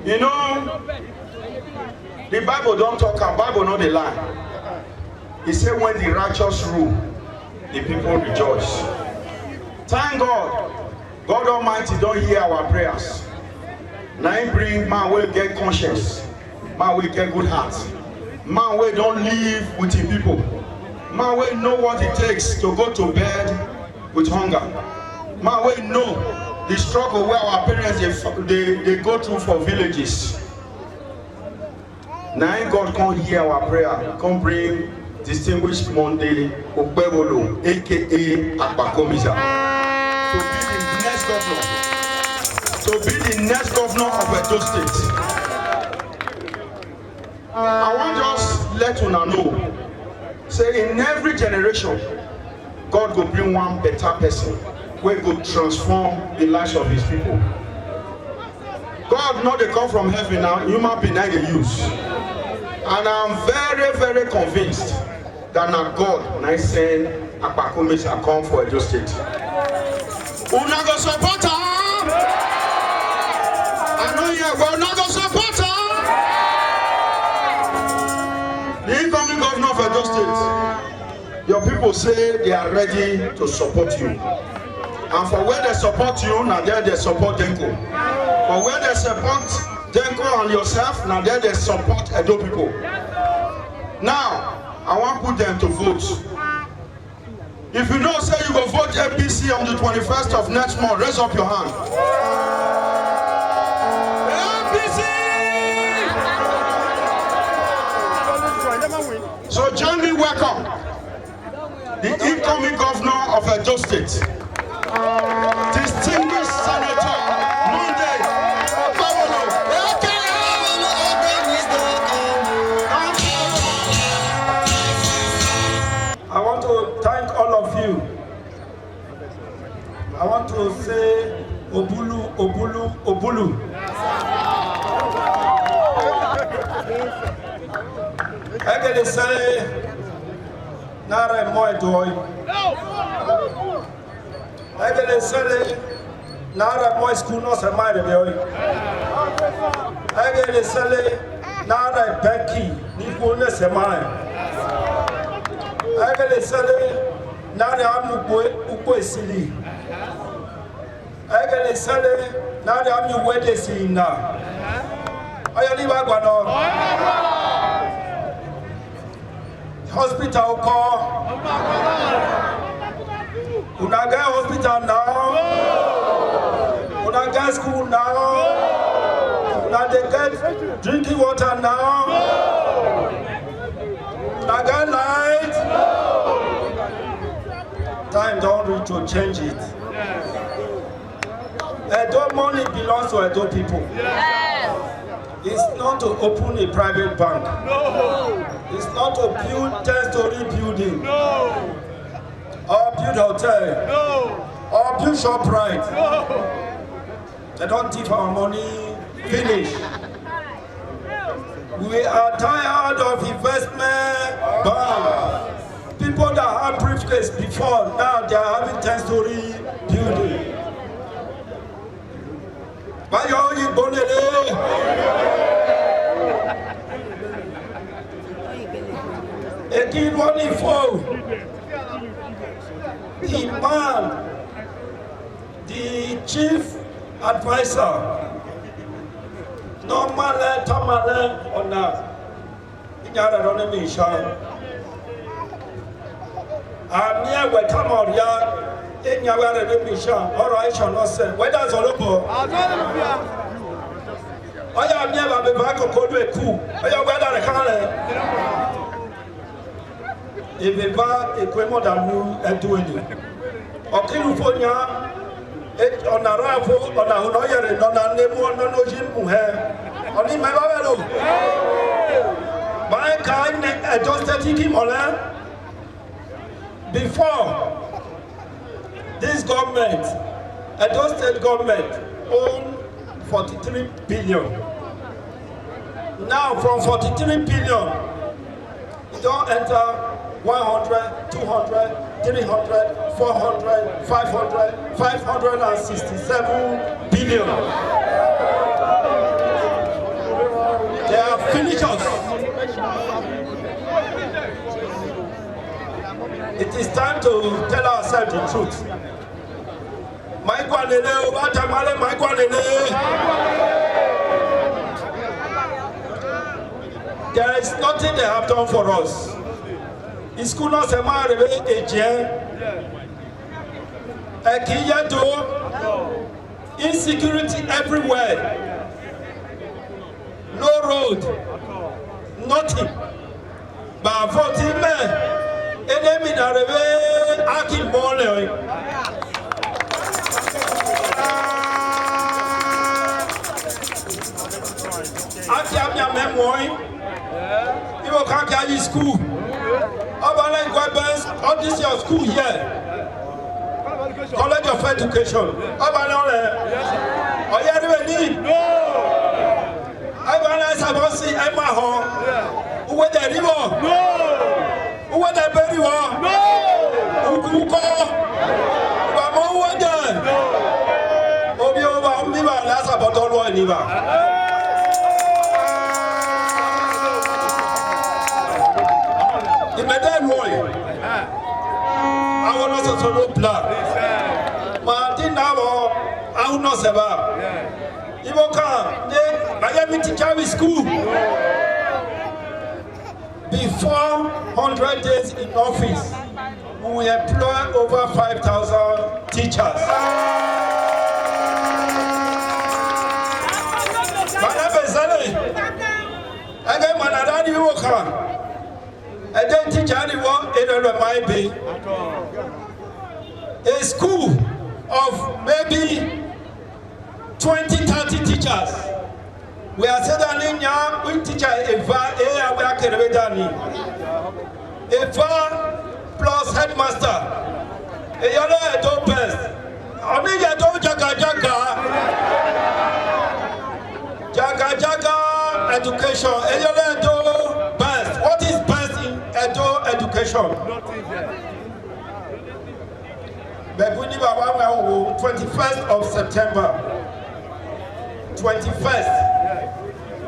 You know, the Bible don talk am, Bible no dey lie. E say, "When the righteous rule, the people rejoice." Thank God, God Almighty don hear our prayers. Na him bring man wey get conscience, man wey get good heart, man wey don live with him people, man wey know what it takes to go to bed with hunger, man wey know the struggle wey our parents dey f-, dey, dey go through for villages. Na him God come hear our prayer, come bring distinguished Monday Okpebholo, A K A Akpakomiza. to be the next governor, to be the next governor of Edo State. I wan just let una know say in every generation, God go bring one better person wey go transform the lives of his people. God no dey come from heaven, na human being na dey use. And I'm very, very convinced that na God na send Akpako Mesa come for Edo State. Una go support am? I no hear, but una go support am? The incoming governor of Edo State, your people say they are ready to support you. And for where they support you, na there they support Denko. For where they support Denko and yourself, na there they support Edo people. Now, I wan put them to vote. If you know say you go vote A P C on the twenty-first of next month, raise up your hand. A P C! So join me, welcome the incoming governor of Edo State, distinguished Senator Monday Okpebholo, A K A. I want to thank all of you. I want to say Obulu, Obulu, Obulu. Ekele sele nara mo edoi. Ekele sele nara mo school no se mai de oi. Ekele sele nara beki ni ko ne se mai. Ekele sele nara amu ko ko esili. Ekele sele nara ami wede si na. Oya ni ba gba no. Hospital ko. Una get hospital now. Una get school now. Una dey get drinking water now. Una get light. Time don reach to change it. Edo money belongs to Edo people. It's not to open a private bank. It's not to build ten-story building. Or build hotel. Or build ShopRite. They don thief our money finish. We are tired of investment bank. People that have briefcase before, now they are having ten-story building. Bayo Oyinbo lele. Eki Wonifo, the man, the chief advisor, normally Tamale Ona. Inyara no ne misha. Amie we kamoria. Inyara ne misha. Oro aisha no se. Whether zolobo. Oya amie ba be ba ko ko do eku. Oya whether the kale. Ebe ba ekwemo da nu edu eni. Okilu fonya. Ona rafo, ona hono yere, no na nemu, no no jin muhe. Oni me ba velo. Ba ka ne adjusted ki mole. Before this government, Edo State government own forty-three billion. Now from forty-three billion, e don enter one hundred, two hundred, three hundred, four hundred, five hundred, five hundred and sixty-seven billion. They have finished us. It is time to tell ourselves the truth. Maikwanele, Obatamale, Maikwanele. There is nothing they have done for us. It's cool not a man, Ekiyeto. Insecurity everywhere. No road. Nothing. Ba forty me. Enemy na rebe aki mole. Boy, Igbo can carry school. Obalai Igwe Benz, all this your school here. College of Education. Obalai Ole. Oya Riwe ni. Obalai Sabosi Emma Ho. Uwe de Riwo. Uwe de Beri Wo. Ukuko. Bamo Uwe de. Obi Oba Miba Lasa Botolo Niba. Imede Roy. Awo no so so no plan. Ma di na wo awo no se ba. Igbo can dey Miami teacher with school. Before hundred days in office, we will employ over five thousand teachers. Bana bezale. Ege manadani Igbo can. Ede teacher ni wo ede lo mai be. A school of maybe twenty, thirty teachers. We are saying that in ya, we teacher eva, e ya, we are kerebe dani. Eva plus headmaster. E yale edo best. Oni ya do jaga jaga. Jaga jaga education. E yale edo best. What is best in Edo education? Bẹ̀bú ní bàbá mi ò wò twenty-first of September. Twenty-first.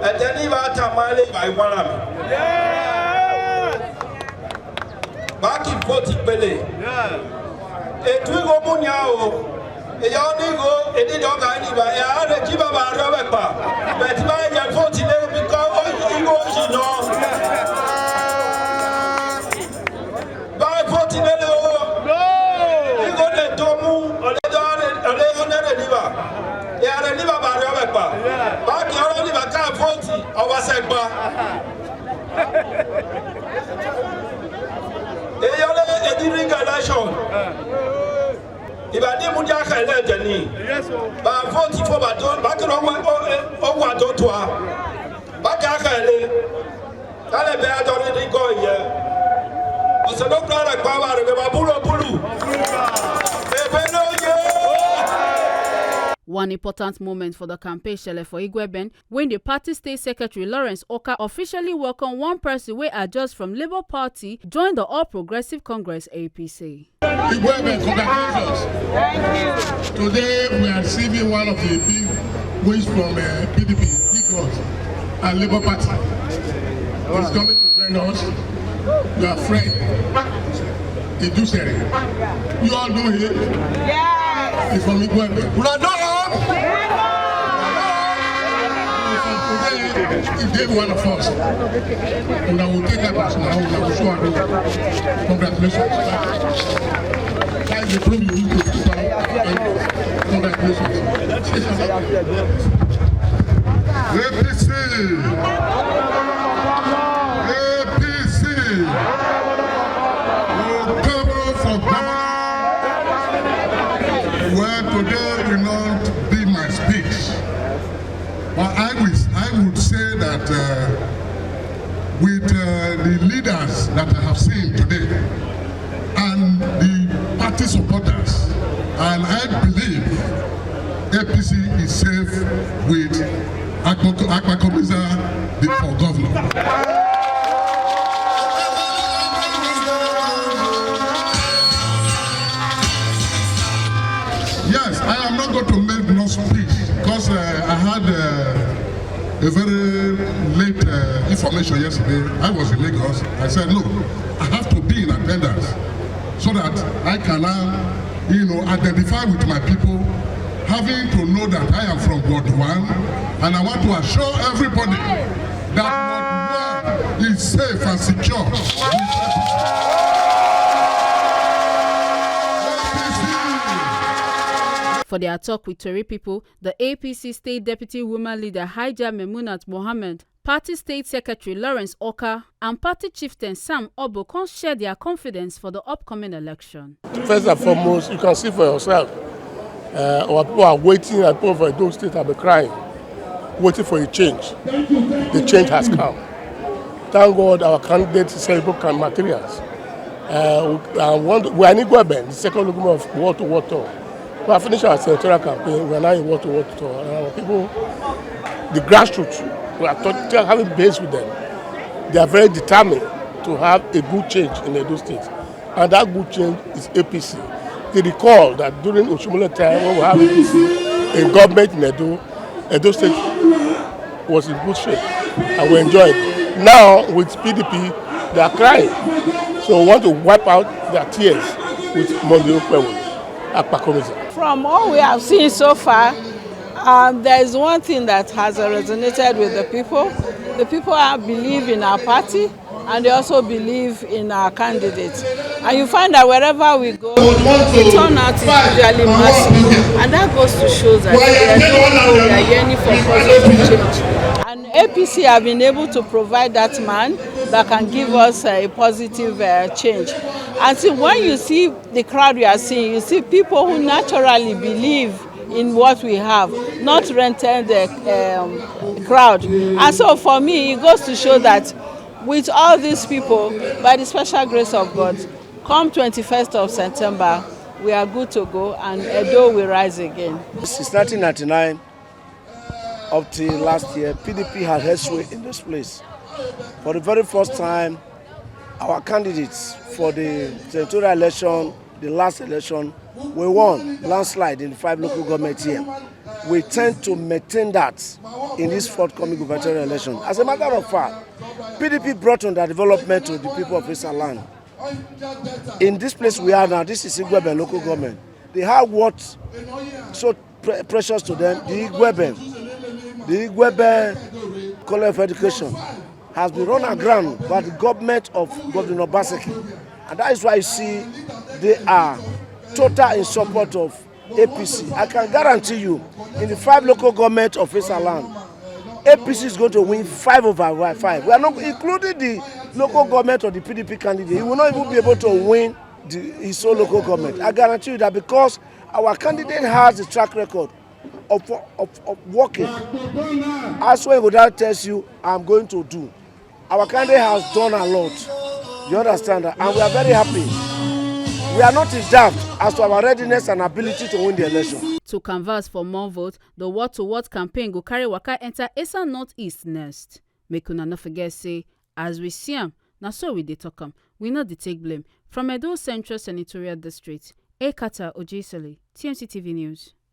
Ẹ̀jẹ̀ ní ìbá ta máa lé ìbá ìwárà mi. Báàkì vote pele. Ètò ìgò mú ni a o. Èyà ó ní ìgò èdè ìjọba ní ìbá. Èyà á lè jí bàbá rẹ̀ wẹ̀ pa. Bẹ̀tí bá yẹ vote lé mi kọ́ ó yí ìgò yìí náà. Báyìí fún ti lélẹ̀ o. Igo lè tó mú ọ̀lẹ́dọ̀ ọ̀lẹ́ ọ̀nẹ́rẹ̀ níbà. Ìyàrá níbà bàrẹ̀ ọ̀bẹ̀ pa. Báàkì ọ̀rọ̀ níbà ká fóòtì ọwọ́ sẹ́gbà. Èyí ọ̀lẹ́ èdè ring election. Ìbàdí mú jẹ́ àkàlẹ̀ ẹ̀jẹ̀ ni. Bá fóòtì fún bàtó bákìrì ọwọ́ àtó tó a. Bákì àkàlẹ̀. Kale be adore ni go ye. Oseno brother kwa wa re ba bulu bulu. Ebe no ye. One important moment for the campaign shele for Igweben, when the party state secretary Lawrence Oka officially welcomed one person wey adjust from Labour Party join the All Progressive Congress, A P C. Igweben, congratulations. Today we are receiving one of the big wins from uh, P D P, Igos, and Labour Party. He's coming to join us. Your friend, Idusere. You all know him? Yes. He's from Igwebe. Una know him? Today, he gave one of us. Una will take that as now. Una will show her. Congratulations. That is the proof you need to keep on. Congratulations. A P C. A P C. Okoro for governor. Well, today will not be my speech, but I will, I would say that uh, with uh, the leaders that I have seen today and the party supporters, and I believe A P C is safe with Akpako- Akpakomiza the for governor. Yes, I am not going to make no speech because uh, I had uh, a very late uh, information yesterday. I was in Lagos. I said, no, I have to be in attendance so that I can now, you know, identify with my people, having to know that I am from Ward one, and I want to assure everybody that Ward one is safe and secure. For their talk with Tori people, the A P C state deputy woman leader Haja Memunat Mohammed, party state secretary Lawrence Oka, and party chieftain Sam Obo come share their confidence for the upcoming election. First and foremost, you can see for yourself. Uh, our people are waiting, and people for Edo State have been crying. Waiting for a change. The change has come. Thank God our candidate is able can materials. Uh, we, uh, one, we are in Igweben, the second local of wall to wall tour. We have finished our senatorial campaign. We are now in wall to wall tour. And our people, the grassroots, we are talking, having base with them. They are very determined to have a good change in Edo State. And that good change is A P C. They recall that during Oshimole time, when we have A P C in government in Edo, Edo State was in good shape and we enjoyed. Now, with P D P, they are crying. So we want to wipe out their tears with Monday Okpebholo, Akpakomiza. From all we have seen so far, um, there is one thing that has resonated with the people. The people have believe in our party, and they also believe in our candidates. And you find that wherever we go, the turnout is usually massive. And that goes to show that we are doing what we are yearning for positive change. And A P C have been able to provide that man that can give us a positive uh, change. And see, when you see the crowd we are seeing, you see people who naturally believe in what we have, not rented the um, crowd. And so for me, it goes to show that with all these people, by the special grace of God, come twenty-first of September, we are good to go and Edo will rise again. Since nineteen ninety-nine, up till last year, P D P had held sway in this place. For the very first time, our candidates for the senatorial election, the last election, we won landslide in the five local government here. We tend to maintain that in this forthcoming gubernatorial election. As a matter of fact, P D P brought on the development to the people of Esaland. In this place we are now, this is Igweben local government. They have what so pre- precious to them, the Igweben, the Igweben College of Education has been run aground by the government of Governor Obaseki. And that is why you see they are total in support of A P C. I can guarantee you, in the five local government of Esaland, A P C is going to win five over five. We are not including the local government of the P D P candidate. He will not even be able to win the, his own local government. I guarantee you that because our candidate has a track record of, of, of working. As when Godal tells you, "I'm going to do." Our candidate has done a lot. You understand that? And we are very happy. We are not in doubt as to our readiness and ability to win the election. To canvass for more votes, the word to word campaign go carry waka enter Esan Northeast next. Make una no forget say, as we see am, na so we dey talk am. We no dey take blame. From Edo Central Senatorial District, Ekata Ojisoli, T M C T V News.